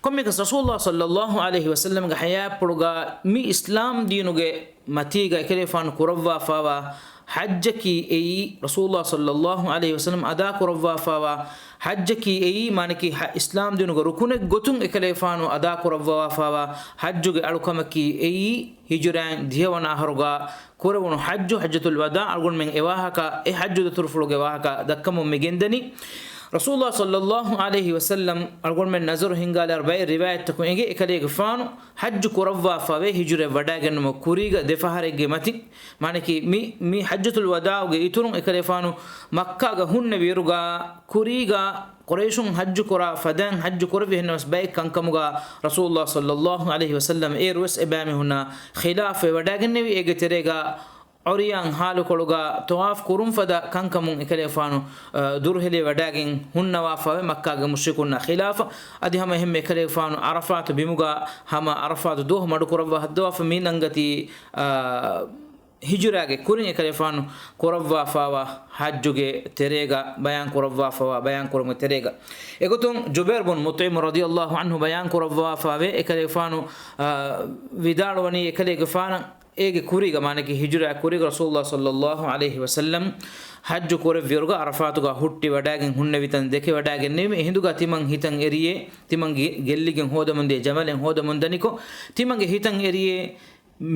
ކޮންމެއަކަސް ރަސޫލުﷲ ޞައްލަﷲ ޢަލައިހި ވަސައްލަމްގެ ޙަޔާތްޕުޅުގަ މި އިސްލާމް ދީނުގެ މަތީގަ އެކަލޭފާނު ކުރައްވާފާވާ ޙައްޖަކީ އެއީ، ރަސޫލުﷲ ޞައްލަﷲ ޢަލައިހި ވަސައްލަމް އަދާކުރައްވާފާވާ ޙައްޖަކީ އެއީ، މާނައަކީ ޙަ-، އިސްލާމް ދީނުގެ ރުކުނެއް ގޮތުން އެކަލޭފާނު އަދާކުރައްވާފާވާ ޙައްޖުގެ އަޅުކަމަކީ އެއީ، ހިޖުރައިން ދިހަވަނަ އަހަރުގަ ކުރެވުނު ޙައްޖު، ޙައްޖަތުލް ވަދާ. އަޅުގަނޑުމެން އެ ވާހަކަ، އެ ޙައްޖު ދަތުރުފުޅުގެ ވާހަކަ ދައްކަމުން މި ގެންދަނީ. ރަސޫލުﷲ ޞައްލަﷲ ޢަލައިހި ވަސައްލަމް އަޅުގަނޑުމެން ނަޒަރު ހިންގާލާއިރު ބައެއް ރިވާޔަތްތަކުން އެނގޭ، އެކަލޭގެފާނު ޙައްޖު ކުރައްވާފަވޭ ހިޖުރަ ވަޑައިގެންނުމަށް ކުރީގަ ދެފަހަރެއްގެ މަތިން. މާނައަކީ މި، މި ޙައްޖަތުލް ވަދާޢުގެ އިތުރުން އެކަލޭފާނު މައްކާގަ ހުންނެވިއިރުގަ ކުރީގަ ޤުރައިޝުން ޙައްޖު ކުރާ ފަދައިން ޙައްޖު ކުރެއްވި. އެހެންނަމަސް ބައެއް ކަންކަމުގަ ރަސޫލުﷲ ޞައްލަﷲ ޢަލައިހި ވަސައްލަމް އޭރުވެސް އެބައިމީހުންނާ ޚިލާފުވެ ވަޑައިގެންނެވި. އޭގެ ތެރޭގަ ޢުރިޔާން ޙާލުކޮޅުގަ ޠަވާފު ކުރުން ފަދަ ކަންކަމުން އެކަލޭފާނު، އަ، ދުރުހެލި ވަޑައިގެން ހުންނަވާފަވޭ މައްކާގެ މުޝްރިކުންނާ ޚިލާފަށް. އަދި ހަމަ އެހެންމެ އެކަލޭފާނު ޢަރަފާތު ބިމުގަ ހަމަ ޢަރަފާތު ދުވަހު މަޑުކުރައްވާ ހައްދަވާފަ މި ނަންގަތީ، އަ، ހިޖުރާގެ ކުރިން އެކަލޭފާނު ކުރައްވާފާވާ ޙައްޖުގެ ތެރޭގަ ބަޔާން ކުރައްވާފާވާ ބަޔާން ކުރުމުގެ ތެރޭގަ. އެގޮތުން ޖުބައިރު ބުން މުޠްޢިމު ރަޟިޔަﷲ ޢަންހު ބަޔާން ކުރައްވާފާވޭ އެކަލޭފާނު، އާ، ވިދާޅުވަނީ އެކަލޭގެފާނަށް އޭގެ ކުރީގަ، މާނައަކީ ހިޖުރާ ކުރީގަ ރަސޫލުﷲ ޞައްލަﷲ ޢަލައިހި ވަސައްލަމް ޙައްޖު ކުރެއްވިއިރުގަ ޢަރަފާތުގަ ހުއްޓި ވަޑައިގެން ހުންނެވި ތަން ދެކެ ވަޑައިގެންނެވި. އެހިނދުގަ ތިމަން ހިތަށް އެރިޔޭ، ތިމަން ގެ-، ގެއްލިގެން ހޯދަމުން ދިޔަ ޖަމަލެއް ހޯދަމުން ދަނިކޮށް، ތިމަންގެ ހިތަށް އެރިޔޭ،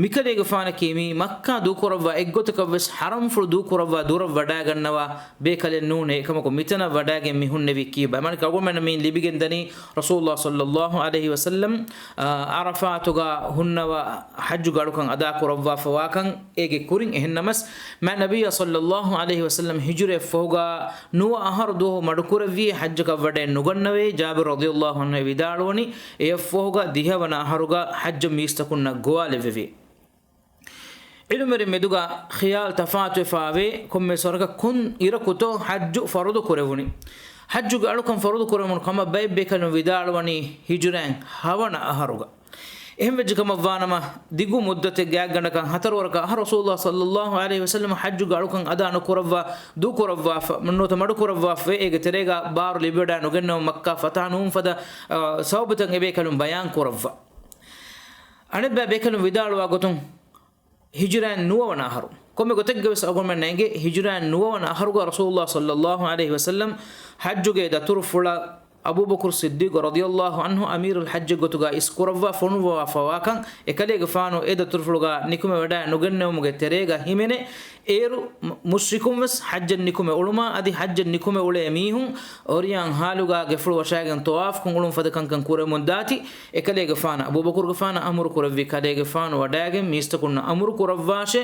މިކަލޭގެފާނަކީ މި މައްކާ ދޫކުރައްވާ އެއްގޮތަކަށްވެސް ޙަރަމްފުޅު ދޫކުރައްވާ ދުރަށް ވަޑައިގަންނަވާ ބޭކަލެއް ނޫނޭ. އެކަމަކު މިތަނަށް ވަޑައިގެން މި ހުންނެވީ ކީއްބައި؟ މާނައަކީ އަޅުގަނޑުމެންނަށް މިއިން ލިބިގެންދަނީ ރަސޫލުﷲ ޞައްލަﷲ ޢަލައިހި ވަސައްލަމް، އާ، ޢަރަފާތުގަ ހުންނަވާ ޙައްޖުގެ އަޅުކަން އަދާކުރައްވާފަވާކަން. އޭގެ ކުރިން އެހެންނަމަސް، މާތް ނަބިއްޔާ ޞައްލަﷲ ޢަލައިހި ވަސައްލަމް ހިޖުރައަށްފަހުގަ ނުވަ އަހަރު ދުވަހު މަޑުކުރެއްވިޔޭ ޙައްޖަކަށް ވަޑައެއް ނުގަންނަވޭ. ޖާބިރު ރަޟިޔަﷲ ޢަންހު ވިދާޅުވަނީ، އެއަށްފަހުގަ ދިހަވަނަ އަހަރުގަ ޙައްޖަށް މީސްތަކުންނަށް ގޮވާލެއްވެވި. ޢިލްމުވެރިން މެދުގަ ޚިޔާލު ތަފާތުވެފާވޭ، ކޮންމެސް ވަރަކަށް ކޮން އިރަކުތޯ ޙައްޖު ފަރުޟު ކުރެވުނީ. ޙައްޖުގެ އަޅުކަން ފަރުޟު ކުރެވުނު ކަމަށް ބައެއް ބޭކަލުން ވިދާޅުވަނީ ހިޖުރައިން ހަވަނަ އަހަރުގަ. އެހެންވެއްޖެ ކަމަށްވާނަމަ، ދިގު މުއްދަތެއް ގާތްގަނޑަކަށް ހަތަރު ވަރަކަށް އަހަރު ރަސޫލުﷲ ޞައްލަﷲ ޢަލައިހި ވަސައްލަމަ ޙައްޖުގެ އަޅުކަން އަދާ ނުކުރައްވާ، ދޫކުރައްވާފަ، ނުވަތަ މަޑުކުރައްވާފަ، އޭގެ ތެރޭގަ ބާރު ލިބިވަޑައި ނުގެންނަވަން މައްކާ ފަތަޙަ ނުވުން ފަދަ، އާ، ސަބަބުތައް އެބޭކަލުން ބަޔާން ކުރައްވާ. އަނެއްބައި ބޭކަލުން ވިދާޅުވާ ގޮތުން، ހިޖުރައިން ނުވަވަނަ އަހަރު. ކޮންމެ ގޮތެއްގަވެސް އަޅުގަނޑުމެންނަށް އެނގޭ، ހިޖުރައިން ނުވަވަނަ އަހަރުގަ ރަސޫލުﷲ ޞައްލަﷲ ޢަލައިހި ވަސައްލަމް ޙައްޖުގެ ދަތުރުފުޅަށް އަބޫބަކުރު ޞިއްދީޤު ރަޟިޔަﷲ ޢަންހު އަމީރުލް ޙައްޖެއްގޮތުގަ އިސްކުރައްވާ ފޮނުއްވާފަވާކަން އެކަލޭގެފާނު އެ ދަތުރުފުޅުގަ ނިކުމެވަޑައި ނުގެންނެވުމުގެ ތެރޭގަ ހިމެނޭ. އޭރު މު-، މުޝްރިކުން ވެސް ޙައްޖަށް ނިކުމެ އުޅުމާ އަދި ޙައްޖަށް ނިކުމެ އުޅޭ މީހުން އޮރިޔާން ޙާލުގަ ގެފުޅު ވަށާގެން ޠަވާފުކޮށް އުޅުން ފަދަ ކަންކަން ކުރެމުން ދާތީ. އެކަލޭގެފާނަށް އަބޫބަކުރުގެފާނަށް އަމުރު ކުރެއްވި ކަލޭގެފާނު ވަޑައިގެން މީސްތަކުންނަށް އަމުރު ކުރައްވާށޭ.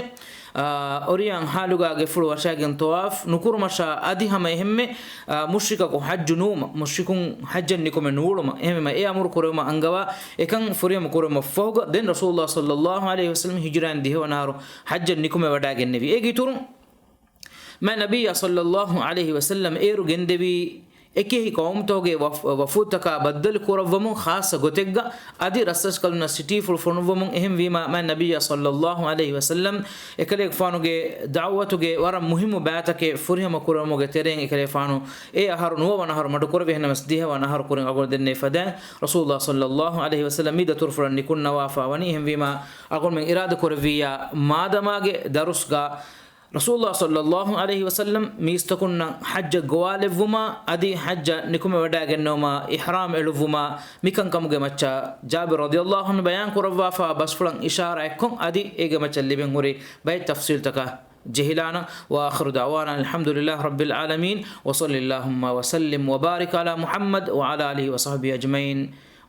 އާ، އޮރިޔާން ޙާލުގަ ގެފުޅު ވަށާގެން ޠަވާފު ނުކުރުމަށާ އަދި ހަމަ އެހެންމެ، އާ، މުޝްރިކަކު ޙައްޖު ނުވުމަށް، މުޝްރިކުން ޙައްޖަށް ނިކުމެ ނޫޅުމަށް، އެހެންވީމަ އެ އަމުރު ކުރެވުމަށް އަންގަވާ އެކަން ފުރިހަމަ ކުރެވުމަށް ފަހުގަ ދެން ރަސޫލުﷲ ޞައްލަﷲ ޢަލައިހި ވަސައްލަމް ހިޖުރައިން ދިހަވަނަ އަހަރު ޙައްޖަށް ނިކުމެ ވަޑައިގެންނެވި. އޭގެ އިތުރުން މާތް ނަބިއްޔާ ޞައްލަﷲ ޢަލައިހި ވަސައްލަމް އޭރު ގެންދެވީ އެކި އެކި ޤައުމުތަކުގެ ވަފް-، ވަފުދުތަކާ ބައްދަލު ކުރައްވަމުން ޚާއްޞަ ގޮތެއްގަ އަދި ރަސްރަސްކަލުންނަށް ސިޓީފުޅު ފޮނުއްވަމުން. އެހެންވީމާ، މާތް ނަބިއްޔާ ޞައްލަﷲ ޢަލައިހި ވަސައްލަމް އެކަލޭގެފާނުގެ ދަޢުވަތުގެ ވަރަށް މުހިއްމު ބައިތަކެއް ފުރިހަމަ ކުރެވުމުގެ ތެރެއިން އެކަލޭގެފާނު އެ އަހަރު ނުވަވަނަ އަހަރު މަޑުކުރެވި. އެހެންނަމަވެސް ދިހަވަނަ އަހަރު ކުރިން އަޅުގަނޑު ދެންނެވި ފަދައިން ރަސޫލުﷲ ޞައްލަﷲ ޢަލައިހި ވަސައްލަމް މި ދަތުރުފުޅަށް ނިކުންނަވާފަ ވަނީ. އެހެންވީމާ، އަޅުގަނޑުމެން އިރާދަ ކުރެއްވިއްޔާ މާދަމާގެ ދަރުސްގަ ރަސޫލުﷲ ޞައްލަﷲ ޢަލައިހި ވަސައްލަމް މީސްތަކުންނަށް ޙައްޖަށް ގޮވާލެއްވުމާ އަދި ޙައްޖަށް ނިކުމެވަޑައިގެންނެވުމާ އިޙްރާމް އެޅުއްވުމާ މިކަންކަމުގެ މައްޗަށް ޖާބިރު ރަޟިޔަﷲ ޢަންހު ބަޔާން ކުރައްވާފާ ބަސްފުޅަށް އިޝާރާތްކޮށް އަދި އޭގެ މައްޗަށް ލިބެން ހުރި ބައެއް ތަފްޞީލްތަކަށް ޖެހިލާނަން. وآخر دعوانا أن الحمد لله رب العالمين وصل اللهم وسلم وبارك على محمد وعلى آله وصحبه أجمعين.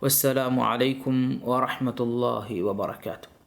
والسلام عليكم ورحمة الله وبركاته.